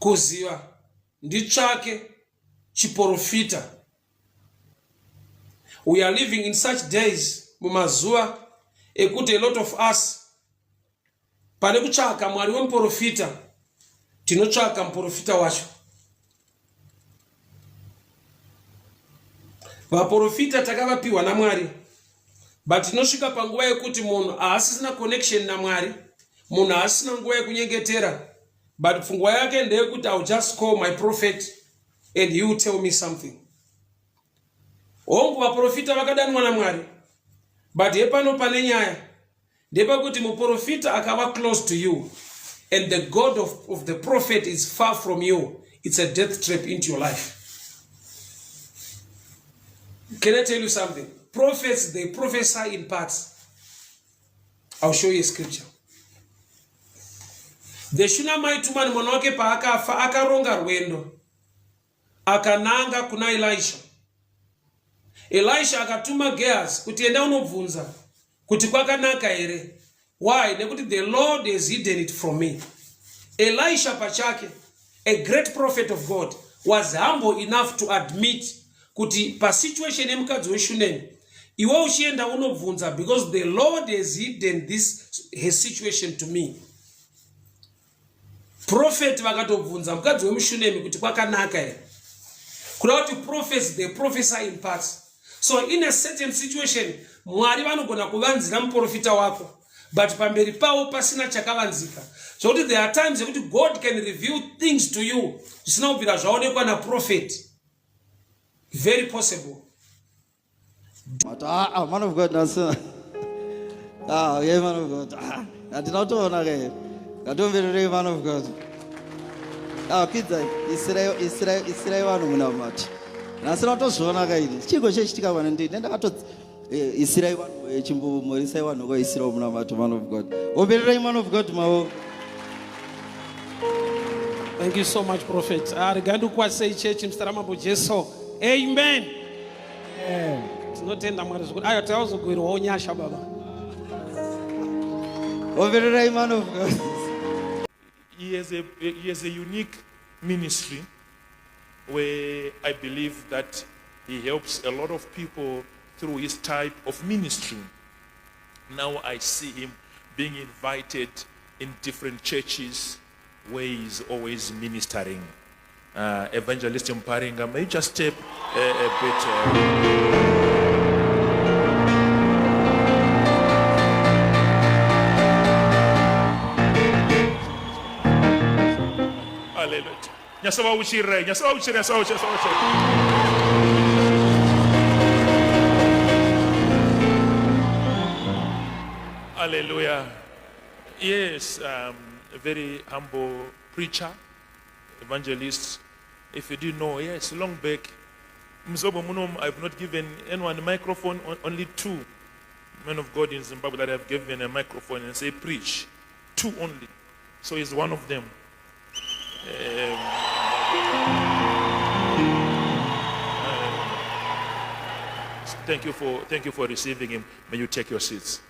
kuziva nditsvake chiporofita. We are living in such days, mumazuva ekuti a lot of us pane kutsvaka Mwari wemuporofita tinotsvaka muporofita wacho. Vaporofita takavapiwa naMwari, but tinosvika panguva yekuti munhu haasisina connection naMwari, munhu haasisina nguva yekunyengetera, but pfungwa yake ndeyekuti I'll just call my prophet and he will tell me something. Hongu, vaporofita vakadanwa naMwari, but hepano pane nyaya ndepekuti muporofita akava close to you and the God of the prophet is far from you, it's a death trap into your life. Can I tell you something? Prophets, they prophesy in parts. I'll show you a scripture. The Shunammite woman, mwana wake paakafa, akaronga rwendo akananga kuna Elisha. Elisha akatuma Gehazi kuti enda unobvunza kuti kwakanaka here. Why? Nekuti the Lord has hidden it from me. Elisha pachake, a great prophet of God, was humble enough to admit kuti pasituation yemukadzi weShunemi, iwe uchienda unobvunza because the Lord has hidden this his situation to me. Prophet vakatobvunza mukadzi wemuShunemi kuti kwakanaka here. Kuda kuti prophets, they prophesy in parts. So in a certain situation, Mwari vanogona kuvanzira muprofita wako, but pamberi pavo pasina chakavanzika. Zvokuti there are times yekuti God can reveal things to you zvisina kubvira zvaonekwa naprophet. Very possible. But man of God, that's yeah, man of God. Handina kutoona ke. Ngatombererei man of God. Kidza, isirai, isirai, isirai vanhu munamati. Nhasina kutozviona ka ini. Chiiko chechitika vana ndini ndakato isirai vanhu chimbomorisai vanhu ko isirai munamato man of God. Ombererai man of God maoko. Thank you so much, Prophet. Regai ndikukwazisei chechi muzita raMambo Jesu. Amen. Tinotenda Mwari zvikuru. Ayo tauzogoirwawo nyasha baba. Ombererai man of God. He has a unique ministry where I believe that he helps a lot of people through his type of ministry. Now I see him being invited in different churches where he's always ministering. Evangelist Muparinga, may you just step a bit. Hallelujah. Nyasava uchire, nyasava uchire, nyasava uchire, nyasava uchire. Hallelujah. Yes, a very humble preacher, evangelist. If you didn't know, yes, long back, Mzobo Munom, I've not given anyone a microphone, only two men of God in Zimbabwe that have given a microphone and say, preach. Two only. So he's one of them. Thank you for receiving him. May you take your seats.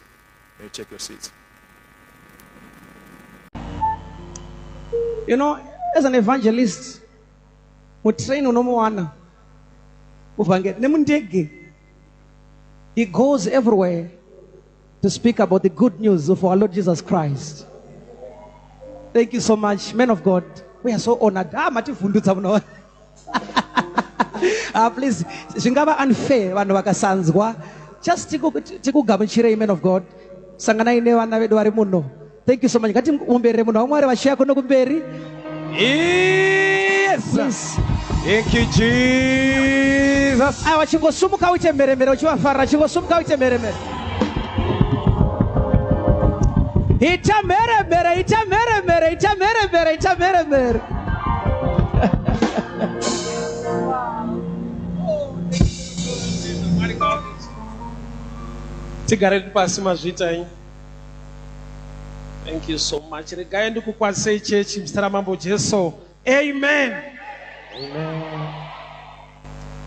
May you take your seats. You know, as an evangelist, mutrain unomuwana muvhangeri nemundege. He goes everywhere to speak about the good news of our Lord Jesus Christ. Thank you so much, men of God. We are so honored. Mativhundutsa muno. Please, zvingava unfair vanhu vakasanzwa. Just tikugamuchirei, men of God. Sanganai nevana vedu vari muno. Thank you so much. Ngatimuomberere munhu waMwari vachiuya kuno kumberi. Yes. Please. Thank you, Jesus. Aiwa, chingosumuka uite mheremhere uchivafarira. Chingosumuka uite mheremhere. Ita mheremhere, ita mheremhere, ita mheremhere, ita mheremhere. Tigare pasi mazviita henyu. Thank you so much. Regai ndikukwazisei chechi muzita raMambo Jesu. Amen.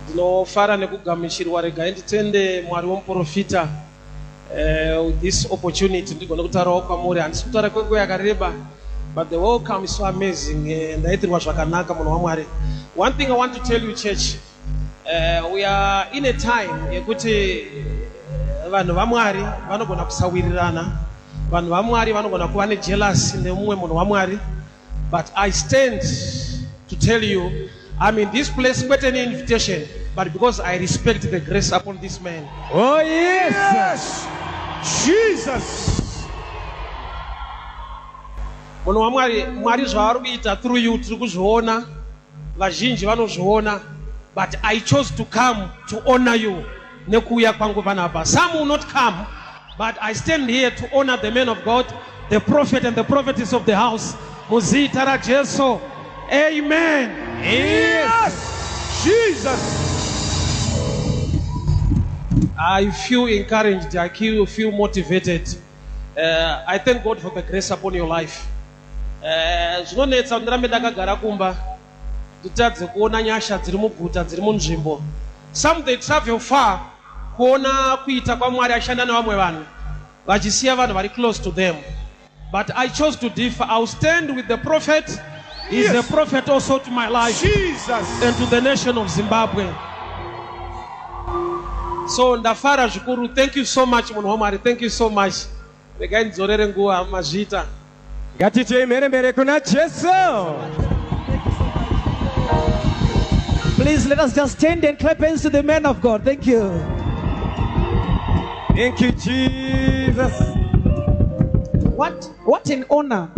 Ndinofara nekugamuchirwa. Regai nditende Mwari womuprofita with this opportunity ndigone kutaurawo kwamuri. Handisi kutaura kwenguva yakareba. But the welcome is so amazing. Eh, ndaitirwa zvakanaka munhu waMwari. One thing I want to tell you church, uh, we are in a time yekuti eh, vanhu vaMwari vanogona kusawirirana. Vanhu vaMwari vanogona kuva nejealousy nemumwe munhu waMwari. But I stand to tell you I'm in this place kwete neinvitation but because I respect the grace upon this man. Oh yes. Yes. Jesus. Munhu waMwari, Mwari zvavari kuita through you tiri kuzviona, vazhinji vanozviona, but I chose to come to honor you nekuuya kwangu panapa. Some will not come, but I stand here to honor the man of God, the prophet and the prophetess of the house. Muzita raJesu. Amen. Yes. Jesus. I feel encouraged. I feel motivated. I thank God for the grace upon your life. Zvinonetsa kuti ndirambe ndakagara kumba nditadze kuona nyasha dziri muguta dziri munzvimbo. Some they travel far kuona kuita kwaMwari ashanda nevamwe vanhu vachisiya vanhu vari close to them. But I chose to differ. I'll stand with the prophet. He's Yes. a prophet also to my life Jesus. and to the nation of Zimbabwe. So ndafara zvikuru. Thank you so much munhu waMwari. Thank you so much. Regai ndidzorere nguva mazviita. Ngatitei mheremhere kuna Jesu. Please let us just stand and clap hands to the man of God. Thank you. Thank you Jesus. What an honor.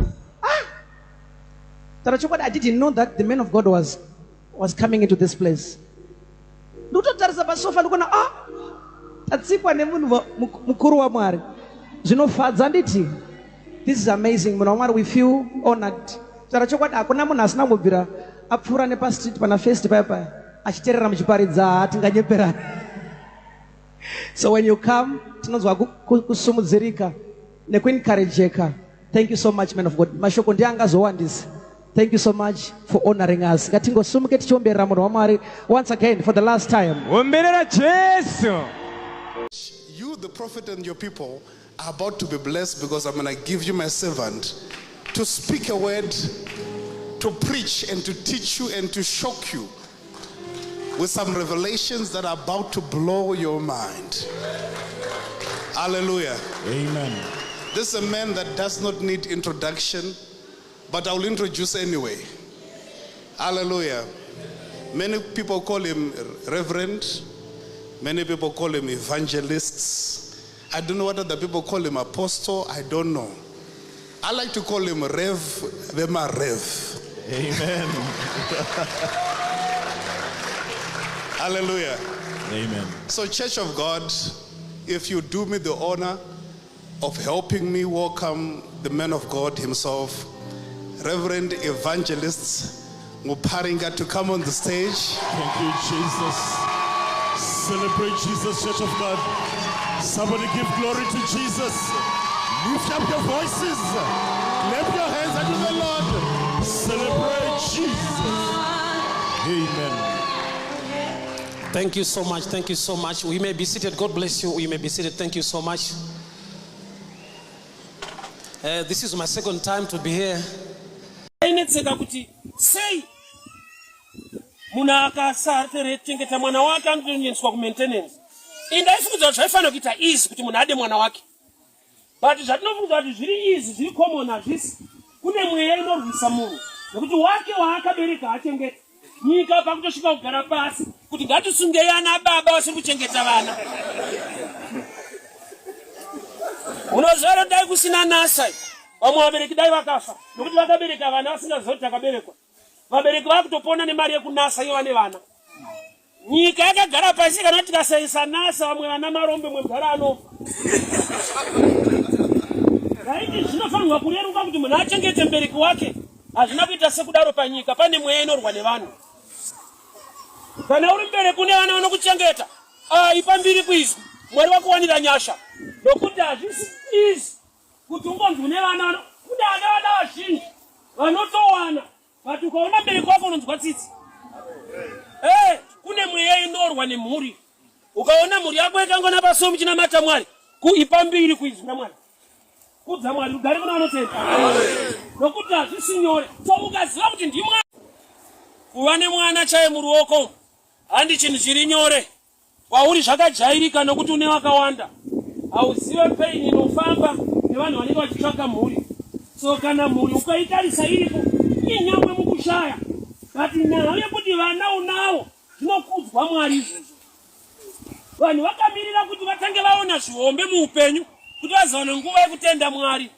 Tara chokwadi, I didn't know that the man of God was coming into this place. Ndikutotarisa pasofa ndikuona ah tatsikwa nemunhu mukuru waMwari. Zvinofadza nditi. This is amazing. Munhu waMwari, we feel honored. Tara chokwadi hakuna munhu asina kumbobvira apfuura nepastreet pana first paya paya achiteerera muchiparidza hatinganyeperana. So when you come, tinonzwa kusumudzirika nekuencourageka. Thank you so much, man of God. Mashoko ndiye angazowandisa. Thank you so much for honoring us. Ngatingosumuke tichiomberera munhu waMwari once again for the last time. Omberera Jesu. You, the prophet, and your people are about to be blessed because I'm going to give you my servant to speak a word, to preach and to teach you and to shock you with some revelations that are about to blow your mind. Hallelujah. Amen. This is a man that does not need introduction, but I will introduce anyway. Hallelujah. Many people call him reverend. Many people call him evangelists. I don't know what other people call him, apostle. I don't know. I like to call him Rev, Vema Rev. Amen. Hallelujah. Amen. So, Church of God, if you do me the honor of helping me welcome the man of God himself, Reverend Evangelist Muparinga, to come on the stage. Thank you, Jesus. Celebrate Jesus, Church of God. Somebody give glory to Jesus. Lift up your voices. Clap your hands unto the Lord. Celebrate Jesus. Amen. Thank you so much. Thank you so much. We may be seated. God bless you. We may be seated. Thank you so much. This is my second time to be here. Ainetseka kuti sei munhu akasachengeta mwana wake anotoendeswa kumaintenance. Indaifungidzwa kuti zvaifanira kuita easy kuti munhu ade mwana wake, but zvatinofungidzwa kuti zviri easy, zviri common, hazvisi. Kune mweya inorwisa munhu nekuti wake waakabereka achengeta. Nyika pakutosvika kugara pasi kuti ngatisungei ana baba vasiri kuchengeta vana. Unoziva kuti dai kusina NASA, vamwe vabereki dai vakafa nokuti vakabereka vana vasingaziva kuti takaberekwa. Vabereki vakutopona nemari yekuNASA iyo vane vana. Nyika yakagara pasi kana tikasaisa NASA, vamwe vana marombe, mwe mugara anofa. Raiti zvinofanirwa kureruka kuti munhu achengete mubereki wake. Hazvina kuita sekudaro panyika. Pane mweya inorwa nevanhu. Kana uri mubereki une vana vanokuchengeta, ipa mbiri kuizwi Mwari vakuwanira nyasha, nokuti hazvisi easy kuti ungonzi une vana. Kune vana vana vazhinji vanotowana, but ukaona mubereki wako unonzwa tsitsi. Kune mweya inorwa nemhuri. Ukaona mhuri yako yakangona paso muchinamata Mwari, kuipa mbiri kuizwi raMwari, kudza Mwari. Rugare kuna vanotenda. Nokuti hazvisi nyore. So ukaziva kuti ndimwa kuva nemwana chaye muruoko handi chinhu chiri nyore. Kwauri zvakajairika nokuti une vakawanda. Hauzive pain inofamba nevanhu vanenge vachitsvaka mhuri. So kana mhuri ukaitarisa iripo inyangwe mukushaya but nhau yekuti vana unawo zvinokudzwa Mwari izvozvo. Vanhu vakamirira kuti vatange vaona zvihombe muupenyu kuti vazowana nguva yekutenda Mwari.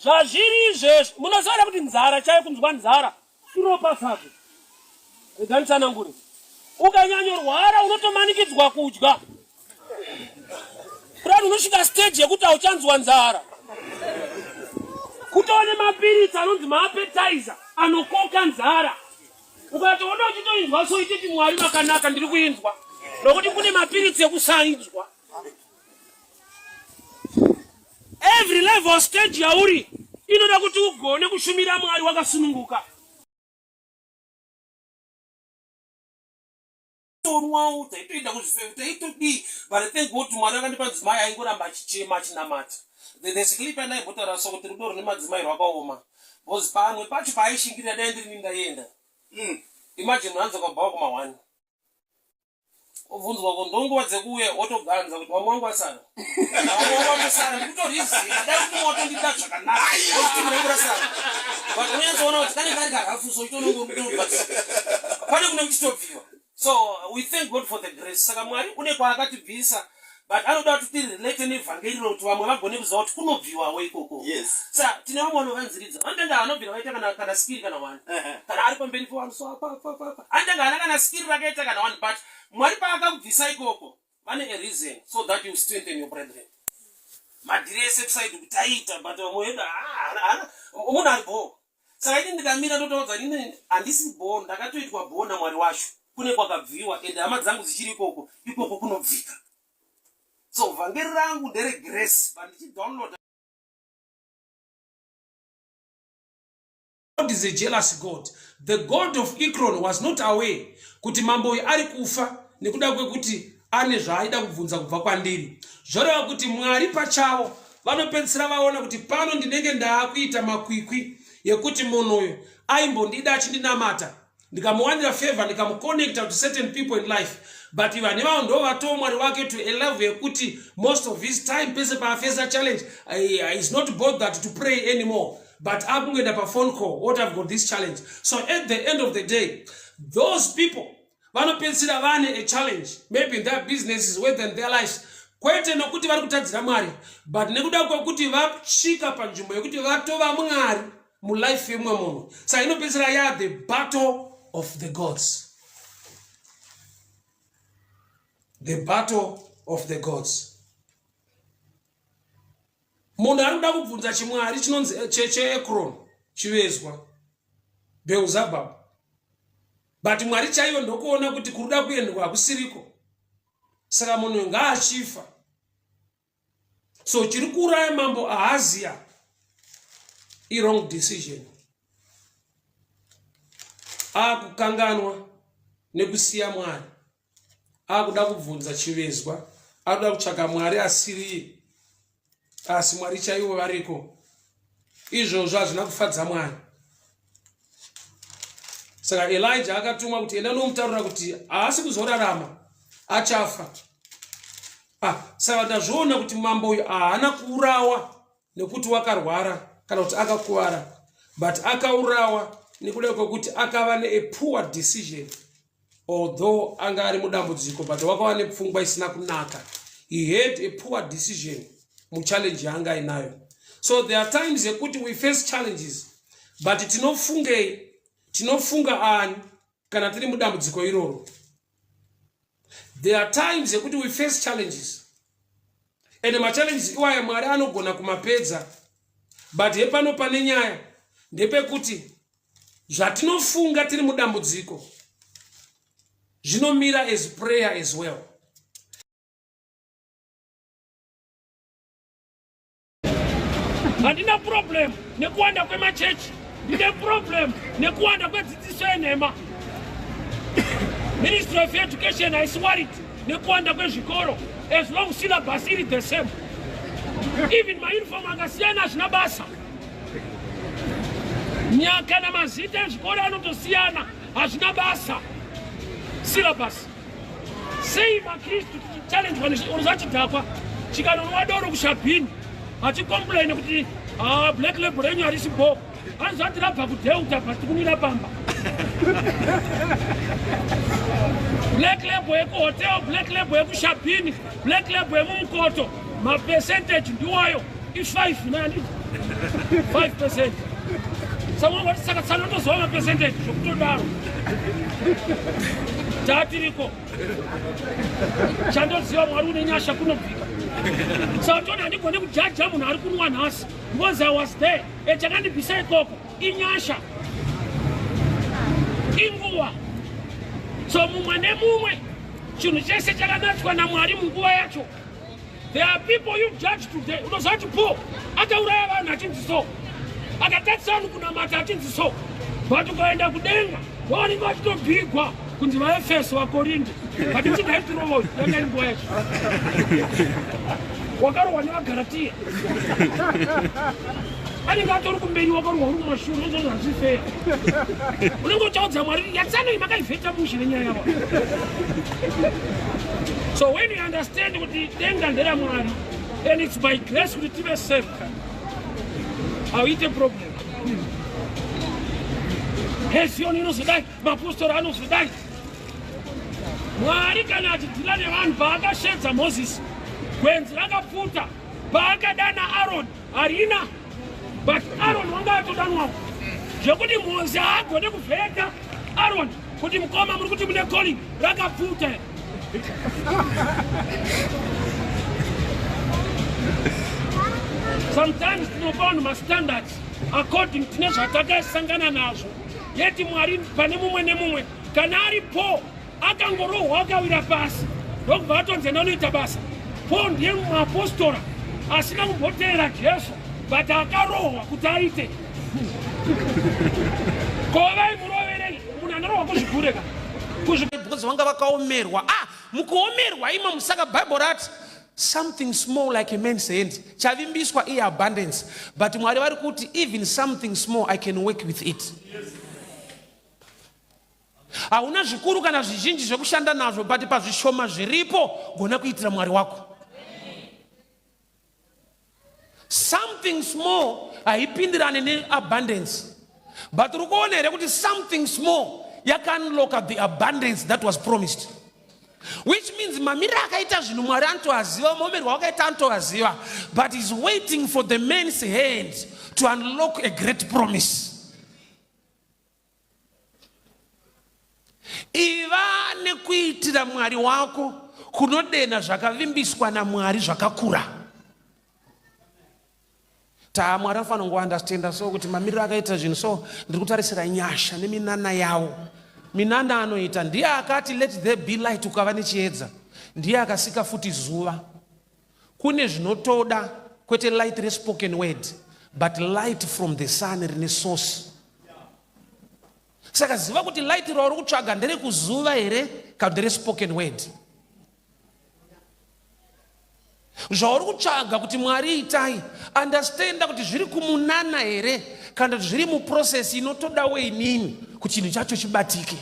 Zvazviri izvezvi munoziva kuti nzara chaiyo kunzwa nzara iropafadzo. Rega nditsanangure. Ukanyanyorwara unotomanikidzwa kudya. Kurani unosvika stage yekuti hauchanzwa nzara. Kutova nemapiritsi anonzi maappetizer anokoka nzara. Ukatoona uchitoinzwa so ititi Mwari vakanaka ndiri kuinzwa. Nokuti kune mapiritsi ekusainzwa. Every level stage yauri inoda kuti ugone kushumira Mwari wakasununguka. Tonwawo taitoenda kuzvifeyo taitodii but thank God Mwari akandipa mudzimai aingoramba achichema achinamata. There's clip yandaimbotaura so kuti rudo rune madzimai rwakaoma because pamwe pacho paaishingirira dai ndirini ndaienda. Imagine munhu anodzoka kubhawa kuma one. Obvunzwa ko ndonguva dzekuuya wotoganza kuti vamwe vangu vasara. Vamwe vangu vasara ndikutoriziva dai kuti watondida zvakanaka. Kuti munhu rasara. But unonyatsoona kuti kane kari karafu so itonongo but pane kune kuchitobviwa. So we thank God for the grace. Saka Mwari une kwaakatibvisa but anoda kuti tirelate nevhangeri iro kuti vamwe vagone kuziva kuti kunobviwawo ikoko. Yes. Sa tine vamwe vanovanziridza. Vanotanga vanobvira vaita kana kana skill kana one. Kana ari pamberi pevanhu so apa apa apa. apa. Anotanga haana kana skill rakaita kana one but Mwari paakakubvisa ikoko vane a reason so that you strengthen your brethren. Madhiri ese kusaidi kuti aita but vamwe vedu haana munhu ari bhoo. Saka ini ndikamira ndotaudza ini handisi bhoo ndakatoitwa bhoo naMwari wacho. Kune kwakabviwa and hama dzangu dzichiri ikoko ikoko kunobvika. So vhangeri rangu ndere grace but ndichidownload God is a jealous God. The God of Ekron was not aware kuti mambo uyu ari kufa nekuda kwekuti ane zvaaida kubvunza kubva kwandiri. Zvoreva kuti Mwari pachavo vanopedzisira vaona kuti pano ndinenge ndaakuita makwikwi yekuti munhu uyu aimbondida achindinamata ndikamuwanira favor ndikamuconnecta to certain people in life but vane vavo ndo vatoo mwari wake to a level yekuti most of his time pese paafesa challenge is not bothered to pray anymore but akungoenda paphone call what i've got this challenge so at the end of the day those people vanopedzisira vane a challenge maybe in their businesses whether in their lives kwete nokuti vari kutadzira mwari but nekuda kwekuti vasvika panzvimbo yekuti vatova mwari mulife yemumwe munhu saka inopedzisira ya the battle of the gods the battle of the gods munhu ari kuda kubvunza chimwari chinonzi eh, cheekron chivezwa beelzebub but mwari chaiyo ndokuona kuti kuruda kuendwa hakusiriko saka munhu ngaachifa so chiri kuuraya mambo ahazia iwrong decision akukanganwa nekusiya mwari akuda kubvunza chivezwa akuda kutsvaka mwari asiriye asi mwari chaivo variko izvozvo hazvina kufadza mwari saka elija akatumwa kuti enda unomutaurira kuti haasi kuzorarama achafa ah, saka ndazviona kuti mambo uyu haana kuurawa nekuti wakarwara kana kuti akakuvara but akaurawa nekuda kwekuti akava neapoor decision although anga ari mudambudziko but wakava nepfungwa isina kunaka he had a poor decision muchallenge yaanga ainayo so there are times yekuti we face challenges but tinofungei tinofunga ani kana tiri mudambudziko iroro there are times yekuti we face challenges and machallenges iwaya mwari anogona kumapedza but hepano pane nyaya ndepekuti zvatinofunga tiri mudambudziko zvinomira as prayer as well handina problem nekuwanda kwemachechi ndine problem nekuwanda kwedzidziso yenhema ministry of education haisi worried nekuwanda kwezvikoro as long syllabus iri the same even mauniform akasiyana hazvina basa. Nyaka namazita ezvikoro anotosiyana, hazvina basa. Syllabus. Sei maKristu tichichallenjwa unoziva chidhakwa chikanonwa doro kushabhini hachicomplaine kuti ah, black label renyu harisi bho hanzi ati rabva kudelta but tikunwira pamba black label yekuhotel black label yekushabhini black label yemumukoto mapercentage ndiwayo i5 nani 5 percent saka tsanotozova mapercentage zvokutodaro tatiriko chandoziva mwari une nyasha kunobvika saka toni handigone kujaja munhu ari kunwa nhasi because i was there e chakandibvisa ikoko inyasha inguva so mumwe nemumwe chinhu chese chakanatswa namwari munguva yacho There are people you judge today. Unoziva kuti Paul akauraya vanhu achinzi so, akatadzisa vanhu kunamata achinzi so, but ukaenda kudenga vanenge vachitobhigwa kunzi vaefeso vakorinde but uchindaitirovo yanga iri nguva yacho wakarohwa nevagaratiya anenge atori kumberi wakarohwa uri kumashure unozonzi hazvifeya unenge uchaudza mwari yatsanei makaivheta mushe nenyaya yavo so when you understand kuti denga nderamwari and it's by grace kuti tive saved hauite problem hezioni inozodai mapostori anozodai mwari kana achidhila nevanhu paakashedza mozisi gwenzi rakapfuta paakadana aroni harina but Aaron wanga atodanwawo zvekuti Mhozi haagone kuvheta Aaron kuti mukoma muri kuti mune calling rakapfuta sometimes tinopa vanhu mastandards according tine zvatakasangana nazvo yeti mwari pane mumwe nemumwe kana ari po akangorohwa akawira pasi ndokubva atonzi enda unoita basa paul ndiye muapostora asina kumboteera jesu but akarohwa kuti aite ko vaimuroverei munhu anorohwa kuzvigure ka because vanga vakaomerwa ah mukuomerwa imo musaka bible rati something small like a man's hand chavimbiswa iabundance but mwari vari kuti even something small i can work with it yes. Hauna zvikuru kana zvizhinji zvekushanda nazvo but pazvishoma zviripo gona kuitira Mwari wako. Something small haipindirane neabundance but uri kuona here kuti something small yakaunlocka the abundance that was promised which means mamiriro akaita zvinhu mwari anotoaziva maomerwo akaita anotoaziva but is waiting for the man's hand to unlock a great promise Iva nekuitira Mwari wako kunodena zvakavimbiswa naMwari zvakakura. Taa Mwari anofanira kungoandastenda so kuti mamiriro akaita zvinhu so ndiri kutarisira nyasha neminana yawo. Minana anoita ndiye akati let there be light ukava nechiedza. Ndiye akasika futi zuva. Kune zvinotoda kwete light respoken word but light from the sun rine source. Saka ziva kuti light rauri kutsvaga nderekuzuva here kana ndere spoken word. Zvauri kutsvaga kuti Mwari itai, understanda kuti zviri kumunana here kana kuti zviri muprocess inotodawo inini kuti chinhu chacho chibatike.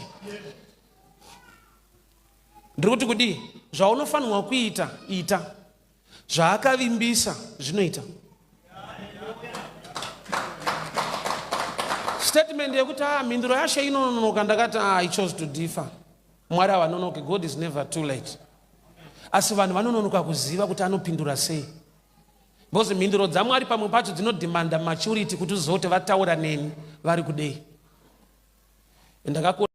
Ndiri kuti kudii? Zvaunofanirwa kuita, ita. Zvaakavimbisa zvinoita. Statement yekuti ah, mhinduro yashe inononoka ndakati ah, I chose to differ. Mwari havanonoki, God is never too late. Asi vanhu vanononoka kuziva kuti anopindura sei. Because mhinduro dzaMwari pamwe pacho dzinodemanda maturity kuti uzive kuti vataura neni vari kudei. Ndakakura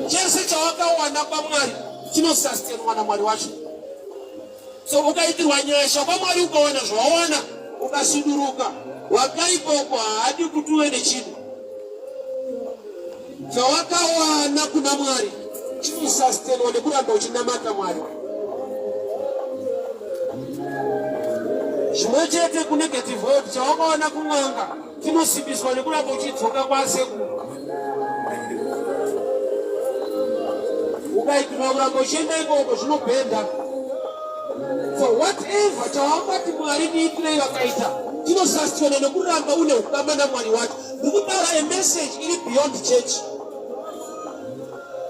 Chese chawakawana kwaMwari chinosustainwa naMwari wacho. So ukaitirwa nyasha kwaMwari ukawana zvawawana ukasuduruka, wakaipa uko haadi kuti uve nechinhu. Chawakawana kuna Mwari chinosustainwa nekuramba uchinamata Mwari. Zvimwe chete kunegative world, chawakawana kun'anga Tinosimbiswa nekuramba uchidzoka kwasekuru. Ukaitirwa kuramba uchienda ikoko zvinobhenda. So whatever chawangati Mwari ndiitirei vakaita chinosasitwana nekuramba une ukama naMwari wacho. Ndikutaura a message iri beyond church.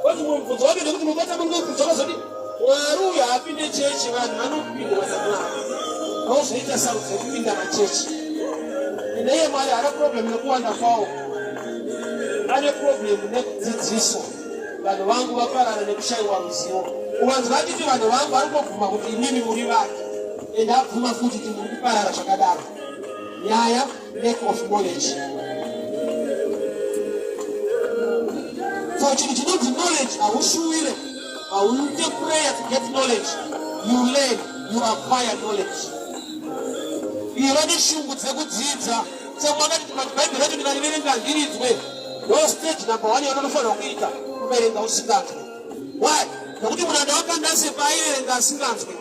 Kwati mubvunzo wake ndekuti mubata mubvunzo wakazoti Mwari uyu haapinde chechi vanhu vanopindwa naMwari. Vozoita sarudzo yekupinda machechi. Neye Mwari haana problem nekuwanda kwawo. Ane problem nekudzidziso. Vanhu vangu vaparara nekushaiwa ruzivo. Ukanzwa achiti vanhu vangu vari kutobvuma kuti imimi muri vake. Ende abvuma futi kuti muri kuparara zvakadaro. Nyaya lack of knowledge. So chinhu chinonzi knowledge haushuwire, hauite prayer to get knowledge. You learn, you acquire knowledge. Iva neshungu dzekudzidza. Semakati bhaibheri racho ndikariverenga handiridzwe. Ndo stage number one yaunofanira kuita kuverenga usinganzwe. Why? Nekuti muranda waKandase paaiverenga asinganzwe,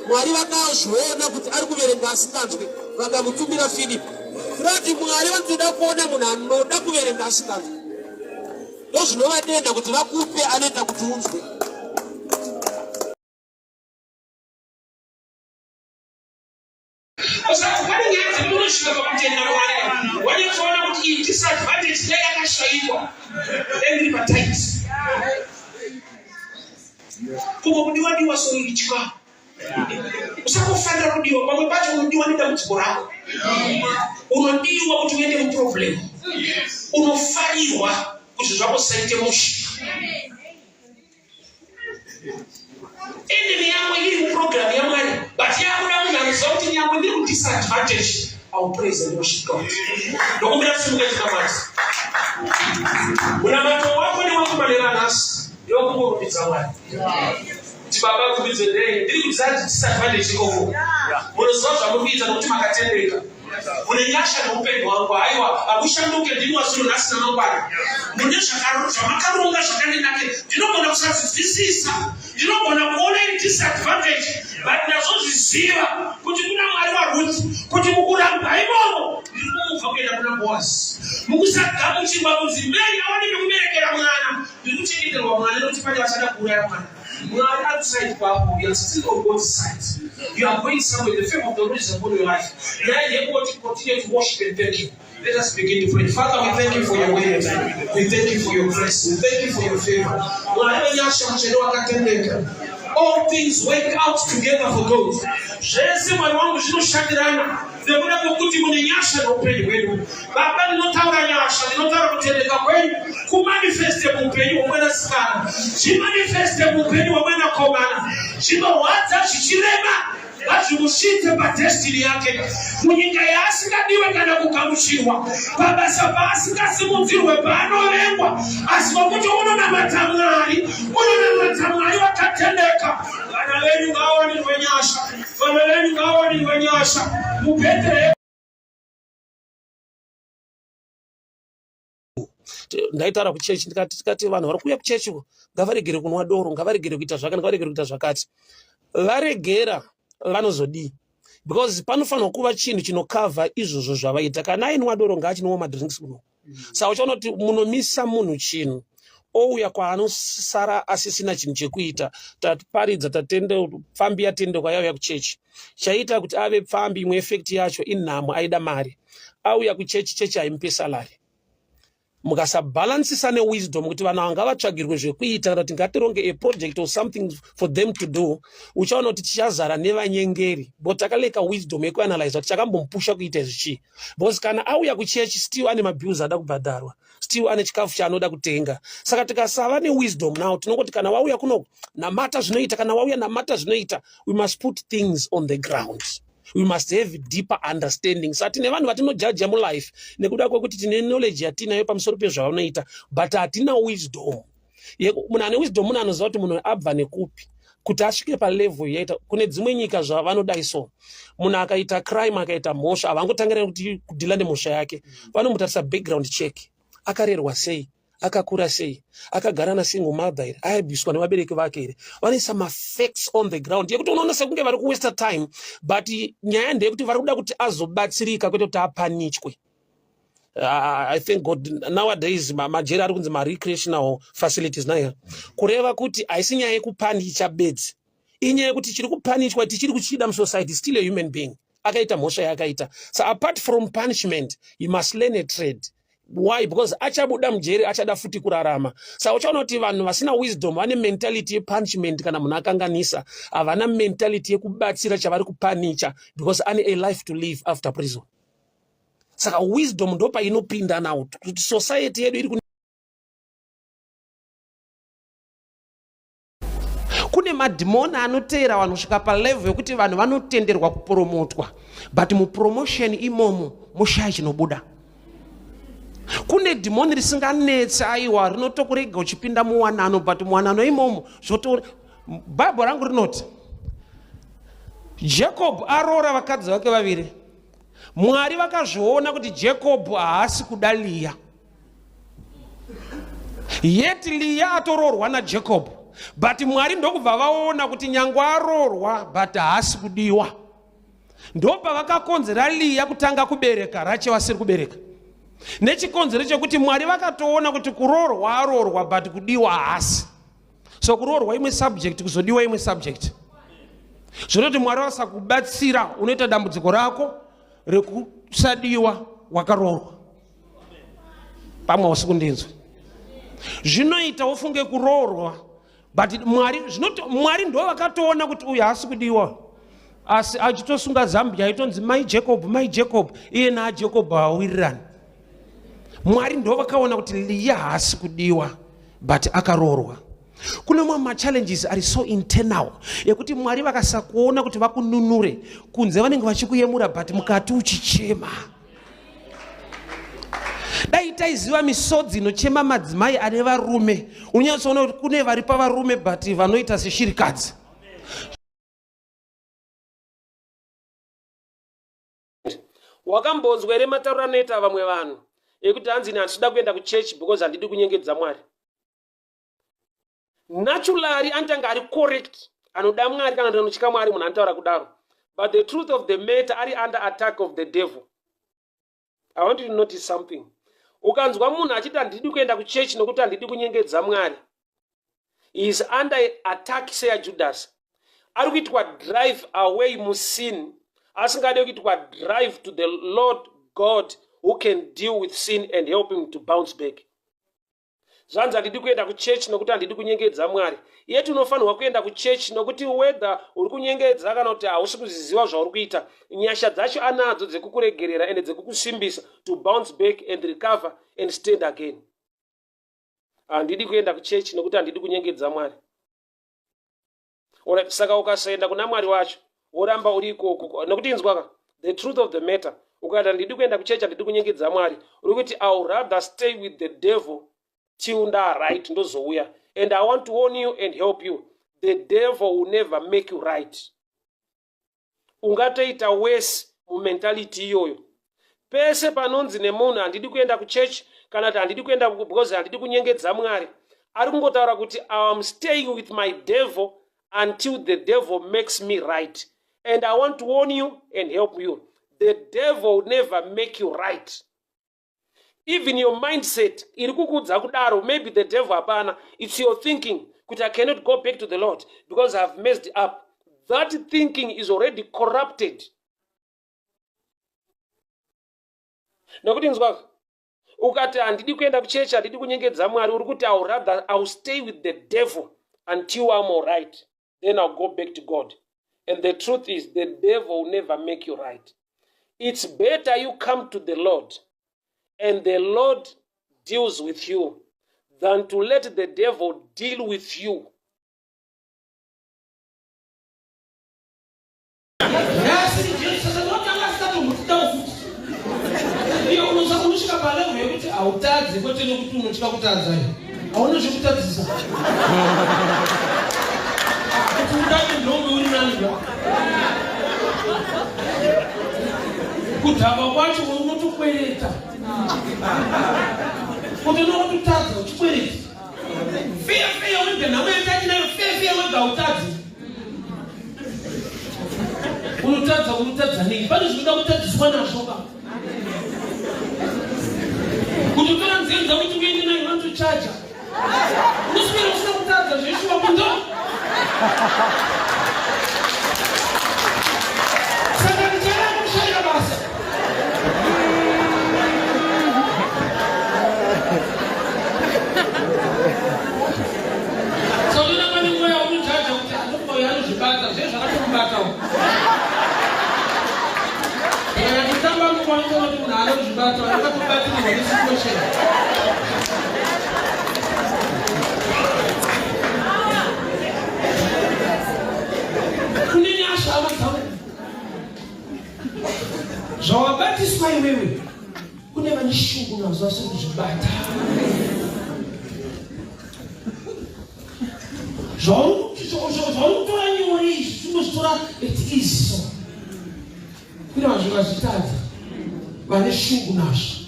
Mwari vakazviona kuti ari kuverenga asinganzwe, vakamutumira Filipi. Kurati Mwari vanotoda kuona munhu anoda kuverenga asinganzwe. Ndozvinovadenda kuti vakupe anoita kuti unzwe. Saka pane nyaya dzekuti unosvika pakutenda Mwari wanyatsoona kuti iyi disadvantage dai yakashayikwa dai ndiri patight. Kumwe kudiwa diwa so itya. Usangofanira kudiwa pamwe pacho unodiwa nedambudziko rako. Unodiwa kuti uende muproblem. Unofarirwa kuti zvako zvisaite mushe. Enemy yako iri muprogram yaMwari but yakuda munhu anoziva kuti nyangwe ndiri kudisadvantage I will praise and worship God. Ndokumbira kusimuka chinamati. Munamato wako newangu manera nhasi ndewekungorumbidza Mwari. Kuti baba rumbidzo ndei ndiri kudisadvantage ikoko. Munoziva zvamuri kuita nokuti makatendeka. Mune nyasha neupenyu hwangu, haiwa hakushanduke, ndini wazvino nhasi namangwana. Mune zvamakaronga zvakandinakira, ndinogona kusazvinzwisisa, ndinogona kuona iri disadvantage, but ndazozviziva kuti kuna Mwari waRuth, kuti mukuramba imomo ndiri kumubva kuenda kuna Boazi, mukusagamuchirwa kunzi Mary awane pekuberekera mwana, ndiri kuchengeterwa mwana nekuti pane vachada kuuraya mwana. Mwari ari kuside kwako, you are still on God's side. You are going somewhere, the favor of the Lord is upon your life. Nyaya ndeyekungoti continue to worship and thank him. Let us begin to pray. Father, we thank you for your word. We thank you for your grace. We thank you for your favor. Mwari wenyasha mutsvene wakatendeka. All things work out together for good. Zvese Mwari wangu zvinoshandirana nekuda kwekuti mune nyasha neupenyu hwedu. Baba, ndinotaura nyasha, ndinotaura kutendeka kwenyu kumanifeste muupenyu hwemwanasikana, zvimanifeste muupenyu hwemwanakomana. Zvinorwadza zvichirema ngazvimusvitse padestiny yake munyika yaasingadiwe kana kugamuchirwa pabasa paasingasimudzirwe paanovengwa asi nokuti unonamata mwari unonamata mwari wakatendeka vana venyu ngavawanirwe nyasha vana venyu ngavawanirwe nyasha mubhetere ndaitaura kuchechi ndikati tikati vanhu vari kuuya kuchechi uko ngavaregere kunwa doro ngavaregere kuita zvakati ngavaregere kuita zvakati varegera vanozodii because panofanirwa kuva chinhu chinokavha izvozvo zvavaita kana ainwa doro ngaachinwa madrinks kuno saka uchaona kuti munomisa munhu chinhu ouya kwaanosara asisina chinhu chekuita taparidza tatende pfambi yatendekwa yauya kuchechi chaiita kuti ave pfambi imwe efekti yacho inhamo aida mari auya kuchechi chechi haimupe salary mukasabhalansisa newisdom kuti vanhu ava ngavatsvagirwe zvekuita kana kuti ngatironge a project or something for them to do uchaona kuti tichazara nevanyengeri but takaleka wisdom yekuanalyza kuti chakambomupusha kuita izvi chii because kana auya kuchechi still ane mabills ada kubhadharwa still ane chikafu chaanoda kutenga saka tikasava newisdom now tinongoti kana wauya kunoku namata zvinoita kana wauya namata zvinoita we must put things on the ground we must have deeper understanding sa tine vanhu vatinojaja mulife nekuda kwekuti tine knowledge yatinayo pamusoro pezvavanoita but hatina wisdom munhu ane wisdom munhu anoziva kuti munhu abva nekupi kuti asvike palevel yaita kune dzimwe nyika zvavanodai so munhu akaita crime akaita mhosva havangotangira kuti kudhila nemhosva yake vanomutarisa background check akarerwa sei akakura sei akagara nasingle mother here aibviswa nevabereki vake here vanoisa mafacts on the ground yekuti unoona sekunge vari kuwaster time but nyaya ndeyekuti vari kuda kuti azobatsirika kwete kuti apanichwe I thank God nowadays majeri ari kunzi marecreational facilities nayo kureva kuti haisi nyaya yekupanicha bedzi. Inyaya yekuti chiri kupanichwa tichiri kuchida musociety, still a human being akaita mhosva yaakaita. So apart from punishment, you must learn a trade. Why? Because achabuda mujeri achada futi kurarama. Saka uchaona kuti vanhu vasina wisdom vane mentality yepunishment. Kana munhu akanganisa, havana mentality yekubatsira chavari kupanicha, because ane a life to live after prison. Saka wisdom ndopainopinda now, kuti society yedu iri kune madhimoni anoteera vanhu kusvika palevel yekuti vanhu vanotenderwa kupromotwa, but mupromotion imomo mushaya chinobuda. Kune dhimoni risinganetsi, aiwa, rinotokurega uchipinda muwanano, but muwanano imomo zvoto. Bhaibheri rangu rinoti Jacob aroora vakadzi vake vaviri. Mwari vakazviona kuti Jacob haasi kuda Liya, yet Liya atoroorwa naJacob, but Mwari ndokubva vaona kuti nyange aroorwa but haasi kudiwa. Ndopavakakonzera Liya kutanga kubereka, Rache vasiri kubereka, nechikonzero chekuti Mwari vakatoona kuti kuroorwa aroorwa but kudiwa haasi. So kuroorwa imwe subject, kuzodiwa imwe subject. Zvinoti Mwari vasakubatsira, unoita dambudziko rako rekusadiwa wakaroorwa. Pamwe hausi kundinzwa. Zvinoita ufunge kuroorwa, but Mwari zvinoti Mwari ndo vakatoona kuti uyu haasi kudiwa, asi achitosunga Zambia, aitonzi mai Jacob, mai Jacob, iye naaJacob haawirirani. Mwari ndo vakaona kuti Liya haasi kudiwa but akaroorwa. Kune mamwe machallenges ari so internal ekuti Mwari vakasakuona kuti vakununure, kunze vanenge vachikuyemura but mukati uchichema. Dai taiziva misodzi inochema madzimai ane varume, unonyatsoona kuti kune vari pavarume but vanoita seshirikadzi. Wakambonzwa here matauro anoita vamwe vanhu ekuti hanzi ini handisida kuenda kuchechi because handidi kunyengedza Mwari? Naturally anotanga ari correct, anoda Mwari kana kuti anotya Mwari, munhu anotaura kudaro, but the truth of the matter, ari under attack of the devil. I want you to notice something. Ukanzwa munhu achiti handidi kuenda kuchechi nokuti handidi kunyengedza Mwari, he is under attack seyaJudas. Ari kuitwa drive away musin, asingade kuitwa drive to the Lord God who can deal with sin and help him to bounce back. Zvanzi handidi kuenda kuchechi nokuti handidi kunyengedza Mwari. Yeti unofanirwa kuenda kuchechi nokuti whether uri kunyengedza kana kuti hausi kuziziva zvauri kuita, nyasha dzacho anadzo dzekukuregerera ende dzekukusimbisa to bounce back and recover and stand again. Handidi kuenda kuchechi nokuti handidi kunyengedza Mwari. Alright, saka ukasaenda kuna Mwari wacho woramba uri ikoko, nokuti inzwaka the truth of the matter, ukati handidi kuenda kuchechi, handidi kunyengedza Mwari, uri kuti I will rather stay with the devil till nda right ndozouya. And I want to warn you and help you, the devil will never make you right. Ungatoita worse mumentality iyoyo. Pese panonzi nemunhu handidi kuenda kuchechi kana kuti handidi kuenda because handidi kunyengedza Mwari, ari kungotaura kuti I am staying with my devil until the devil makes me right. And I want to warn you and help you, the devil will never make you right. Even your mindset iri kukuudza kudaro, maybe the devil hapana. It's your thinking kuti I cannot go back to the Lord because I have messed up. That thinking is already corrupted, nokuti nzwaka, ukati handidi kuenda kuchechi, handidi kunyengedza Mwari, uri kuti I rather I will stay with the devil until I'm all right, then I'll go back to God. And the truth is, the devil will never make you right. It's better you come to the Lord and the Lord deals with you than to let the devil deal with you. Iye unosvika palevel yekuti hautadzi, kwete nekuti unotya kutadza, hauna zvekutadzisa. Kuti udade ndombe uri nani, kudhakwa kwacho unotokwereta, kuti unototadza uchikwereta feya feya wega. Nhamo yatachinayo, feya feya wega, hautadzi, unotadza, unotadza nei? Pane zvinoda kutadziswa nazvo ka. Kuti utora nzenza kuti uende nayo, vanotochaja. Unoswera usina kutadza zveshuwa kundo. Vanozvibata vakatobatirwa nesituation. Kune nyasha hama dzangu. Zvawabatiswa iwewe kune vane shungu nazvo vasiri kuzvibata. Zvauri kutora nyore izvi tinozvitora at ease so. Kune vanhu vazvitadza vane shungu nazvo.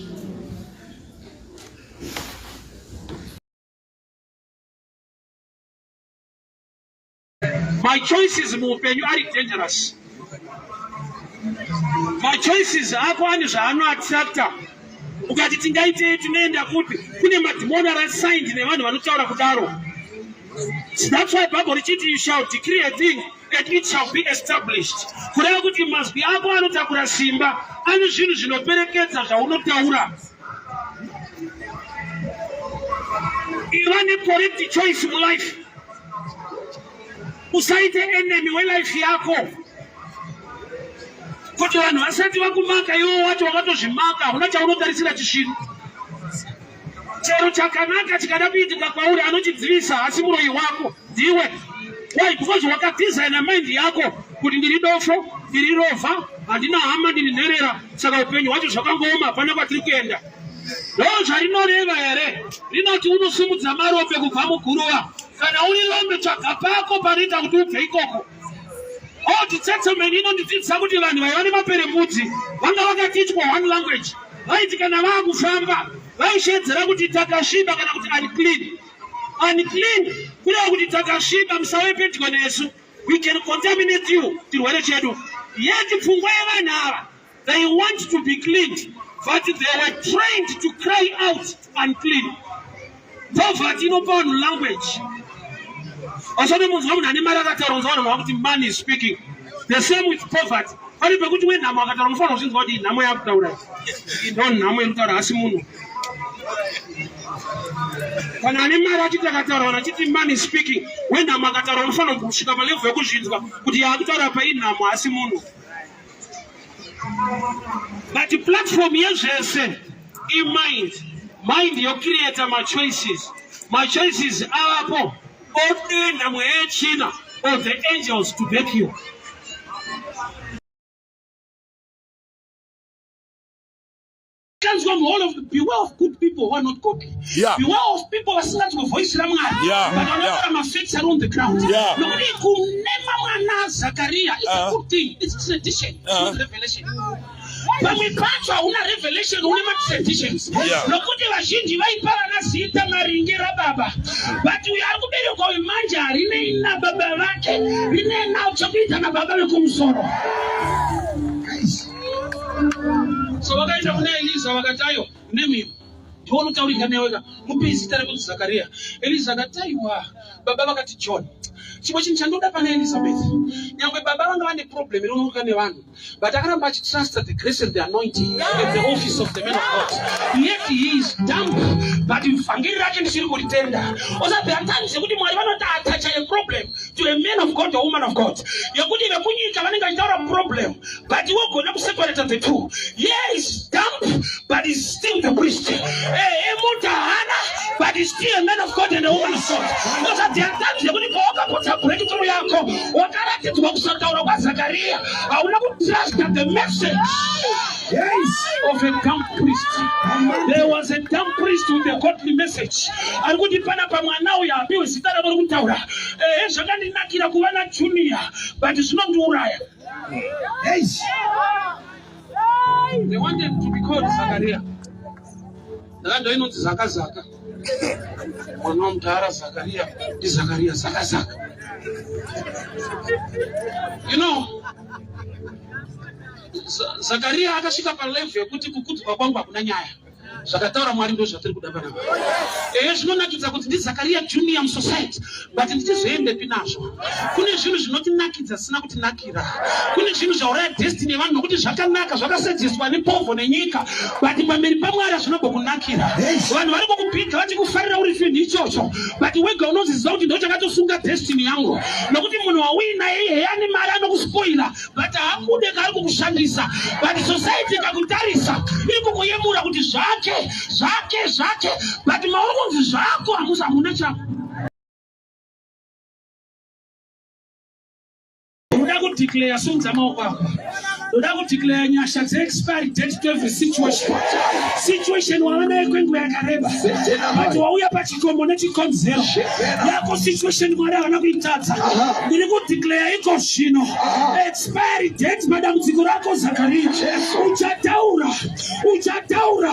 My choices muupenyu ari dangerous. My choices ako ane zvaanoattracta. Ukati tingaitei tinoenda kupi? Kune madhimoni ari assigned nevanhu vanotaura kudaro. That's why Bible richiti you shall decree a thing and it shall be established. Kureva kuti mazwi ako anotakura simba, ane zvinhu zvinoperekedza zvaunotaura. Iva necorrect choice mulife. Usaite enemy welife yako kuti vanhu vasati vakumaka iwo wacho wakatozvimaka, hauna chaunotarisira chisvinu. Chero chakanaka chikada kuitika kwauri anochidzivisa, asi muroyi wako ndiwe. Why? Because wakadesigna mind yako kuti ndiri dofo, ndiri rovha, handina hama, ndiri nherera, saka upenyu hwacho zvakangooma, hapana kwatiri kuenda. Ndo zvarinoreva here? Rinoti unosimudza marombe kubva muguruva. Kana uri rombe, tsvaga pako panoita kuti ubve ikoko. Old Testament inondidzidzisa kuti vanhu vaiva nemaperembudzi vanga vakatichwa one language. Vaiti kana vaakufamba vaishedzera kuti takasviba kana kuti unclean. Unclean kureva kuti takasviba, musave pedyo nesu. We can contaminate you, chirwere chedu. Yet pfungwa yevanhu ava, they want to be cleaned, but they were trained to cry out unclean. Poverty inopa vanhu language. Asati munzwa munhu ane mari akataura, unzwa vanhu vakuti money is speaking. The same with poverty. Pane pekuti wenhamo akataura unofanira kuzvinzwa kuti nhamo yakutaura. Ndo nhamo iri kutaura asi munhu. Kana ane mari achiti akataura vanhu achiti money is speaking, wenhamo akataura unofanira kusvika palevel yekuzvinzwa kuti yaakutaura pa inhamo asi munhu. But platform yezvese imind. Mind yocreata machoices. Machoices avapo odenha mweya yetsvina or the angels to back you. Kanzwa muhall of beware of good people who are not godly. Yeah. Beware of people vasinganzwe voice raMwari. Yeah. But vanotaura Yeah. mafacts ari on the ground. Yeah. Nokuti kunema mwana Zakaria is a good thing. It's tradition. It's not revelation. Pamwe pacho hauna revelation, une matraditions. Yeah. Nokuti vazhinji vaipa vana zita maringe rababa. But uyo ari kuberekwa uyu manje harinei nababa vake, rinei nawo chekuita nababa vekumusoro. So vakaenda kuna Eliza vakati ayo name him. Ndiwe unotaurika newe ka mupe zita rekuti Zakaria. Eliza akati aiwa baba vakati John. Chimwe chinhu chandoda pana Elizabeth, nyangwe baba vanga vane problem inonoka nevanhu, but akaramba achitrusta the grace and the anointing and the office of the man of God. Yet he is dumb, but vhangeri rake ndichiri kuritenda. Osa there are times yekuti Mwari vanoti attach a problem to a man of God or woman of God, yekuti vekunyika vanenge vachitaura problem, but iwe ugona kuseparata the two. Yes, dumb, but he's still the priest. Emuta hana, but he's still a man of God and a woman of God. Osa there are times yekuti pawakapotsa breakthrough yako, wakaratidzwa kusataura kwaZakaria, hauna kutrusta the message. Yes, of a dumb priest. There was a dumb priest with a godly message. Ari kuti panapa mwana uyu apiwe zita ravari kutaura. Zvakandinakira kuva na junior, but zvinondiuraya. Yes. They wanted to be called Zakaria. Ndakando inonzi Zaka Zaka. Mwana wamudhara Zakaria ndi Zakaria Zaka Zaka. You know, Zakaria akasvika pa level yekuti kukudzwa kwangu hakuna nyaya. Zvakataura Mwari ndo zvatiri kuda panapa. Ehe, zvinonakidza kuti ndiZakaria Junior musociety, but ndichizoendepi nazvo? Kune zvinhu zvinotinakidza zvisina kutinakira. Kune zvinhu zvauraya destiny yevanhu nokuti zvakanaka, zvakasedzeswa nepovho nenyika, but pamberi paMwari hazvina kumbokunakira. Vanhu vari kukubhiga vachikufarira uri chinhu ichocho, but wega unoziziva kuti ndochakatosunga destiny yangu, nokuti munhu wauinaye iyeye ane mari anokuspoila but haakude kaari kukushandisa but society ikakutarisa iri kukuyemura kuti zvake zvake zvake but mauri kunzi zvako hamusi hamuna chako. Ndoda kudeclare, sumudza maoko ako. Ndoda kudeclare nyasha dzeexpiry date to every situation. Situation wava nayo kwenguva yakareba, but wauya pachikomo nechikonzero yako situation Mwari havana kuitadza. Ndiri kudeclare iko zvino expiry date madambudziko rako Zakaria, uchataura, uchataura,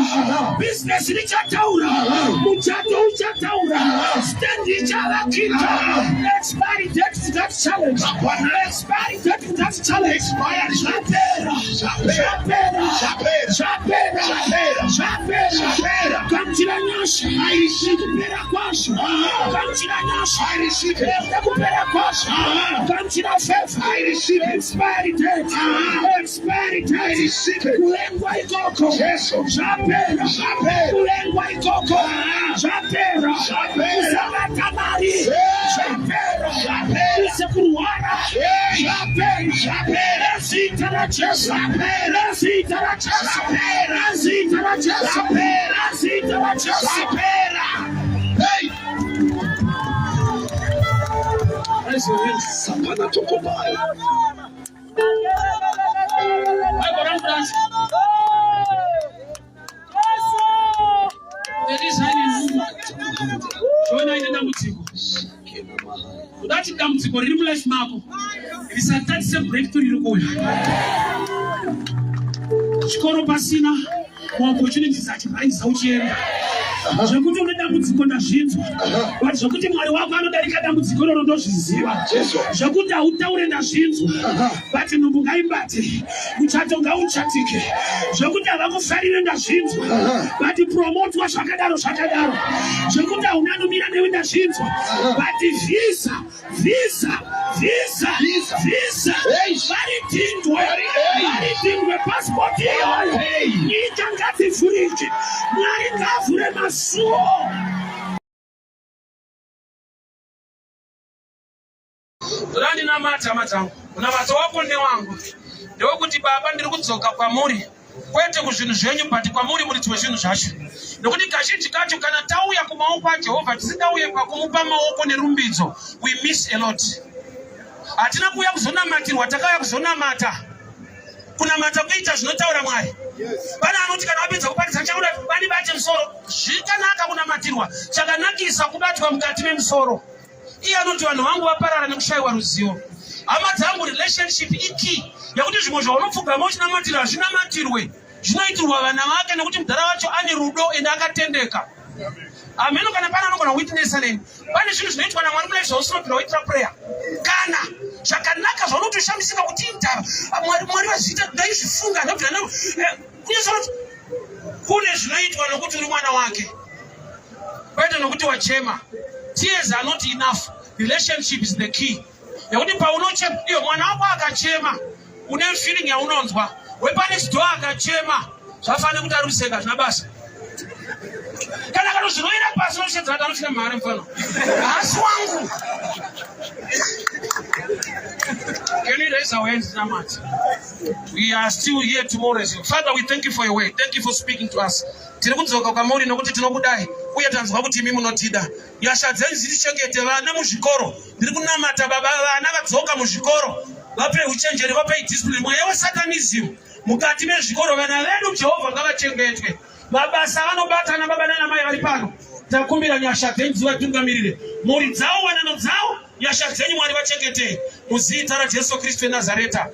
business richataura, muchato uchataura, stand ichavakika. Expiry date to that challenge, expiry date to that challenge. Zvapera, zvapera, zvapera, zvapera. Gamuchira nyasha nekupera kwazvo, gamuchira nyasha nekupera kwazvo, gamuchira favor. Expiry date, expiry date. Kuvengwa ikoko zvapera, kuvengwa ikoko zvapera, kusabata mari zvapera, kusekurwara zvapera, nezita raJesu, nezita raJesu, nezita raJesu, nezita raJesu. Hey! Raise your hands. Sapana tokobaya. Bible rangu racho. Joina ine dambudziko. Kudati dambudziko riri mulife mako risatadzise breakthrough iri kuuya. Chikoro pasina maopportunities achiraisa uchienda zvekuti une dambudziko ndazvinzwa but zvekuti mwari wako anodarika dambudziko iroro ndozviziva zvekuti hautaure ndazvinzwa but nhumbu ngaibate muchato ngauchatike zvekuti havakufarire ndazvinzwa but promotwa zvakadaro zvakadaro zvekuti hauna anomira newe ndazvinzwa but visa visa visa visa varidhindwe varidhindwe pasipoti iyoyo nyika ngadzivhurike mwari ngaavhure masuo. Ndoda ndinamate hama dzangu. Munamato wako newangu ndewekuti baba ndiri kudzoka kwamuri kwete kuzvinhu zvenyu but kwamuri muridzi wezvinhu zvacho nokuti kazhinji kacho kana tauya kumaoko ajehovha tisingauye pakumupa maoko nerumbidzo we miss a lot. Hatina kuuya kuzonamatirwa, takauya kuzonamata. Kunamata kuita zvinotaura Mwari. Pane anoti kana wapedza kuparidza chakuda bandibate musoro. Zvikanaka kunamatirwa, chakanakisa kubatwa mukati memusoro. Iye anoti vanhu vangu vaparara nekushayiwa ruzivo. Hama dzangu, relationship ikey yekuti zvimwe zvaunopfugama uchinamatira hazvinamatirwe, zvinoitirwa vana vake nekuti mudhara wacho ane rudo ende akatendeka. Hameno kana pane anogona witnessa neni. Pane zvinhu zvinoitwa naMwari kudai zvausinobvira waitira prayer. Kana zvakanaka zvaunotoshamisika kuti indava Mwari Mwari vazviita ndaizvifunga ndabvira eh, kune zvinoitwa nokuti uri mwana wake kwete nokuti wachema. Tears are not enough, relationship is the key. Nekuti paunochema iyo mwana wako akachema une feeling yaunonzwa, wepanext door akachema zvafanira kuti ari kuseka zvina basa kana kanozvirovera pasi unoshedza kuti anosvika mahara mufana haasi wangu. Can you raise our hands namati? We are still here tomorrow. Father, we thank you for your word. Thank you for speaking to us. Tiri kudzoka kwamuri nokuti tinokudai uye tanzwa kuti imi munotida. Nyasha dzenyu dzitichengete vana muzvikoro. Ndiri kunamata baba vana vadzoka muzvikoro. Vapei uchenjeri, vapei discipline. Mweya wesatanism mukati mezvikoro vana vedu Jehovha ngavachengetwe. Mabasa avanobata nababa nanamai vari pano. Takumbira nyasha dzenyu dzivatungamirire. Mhuri dzavo, wanano dzavo, nyasha dzenyu Mwari vachengetei. Muzita raJesu Kristu weNazareta.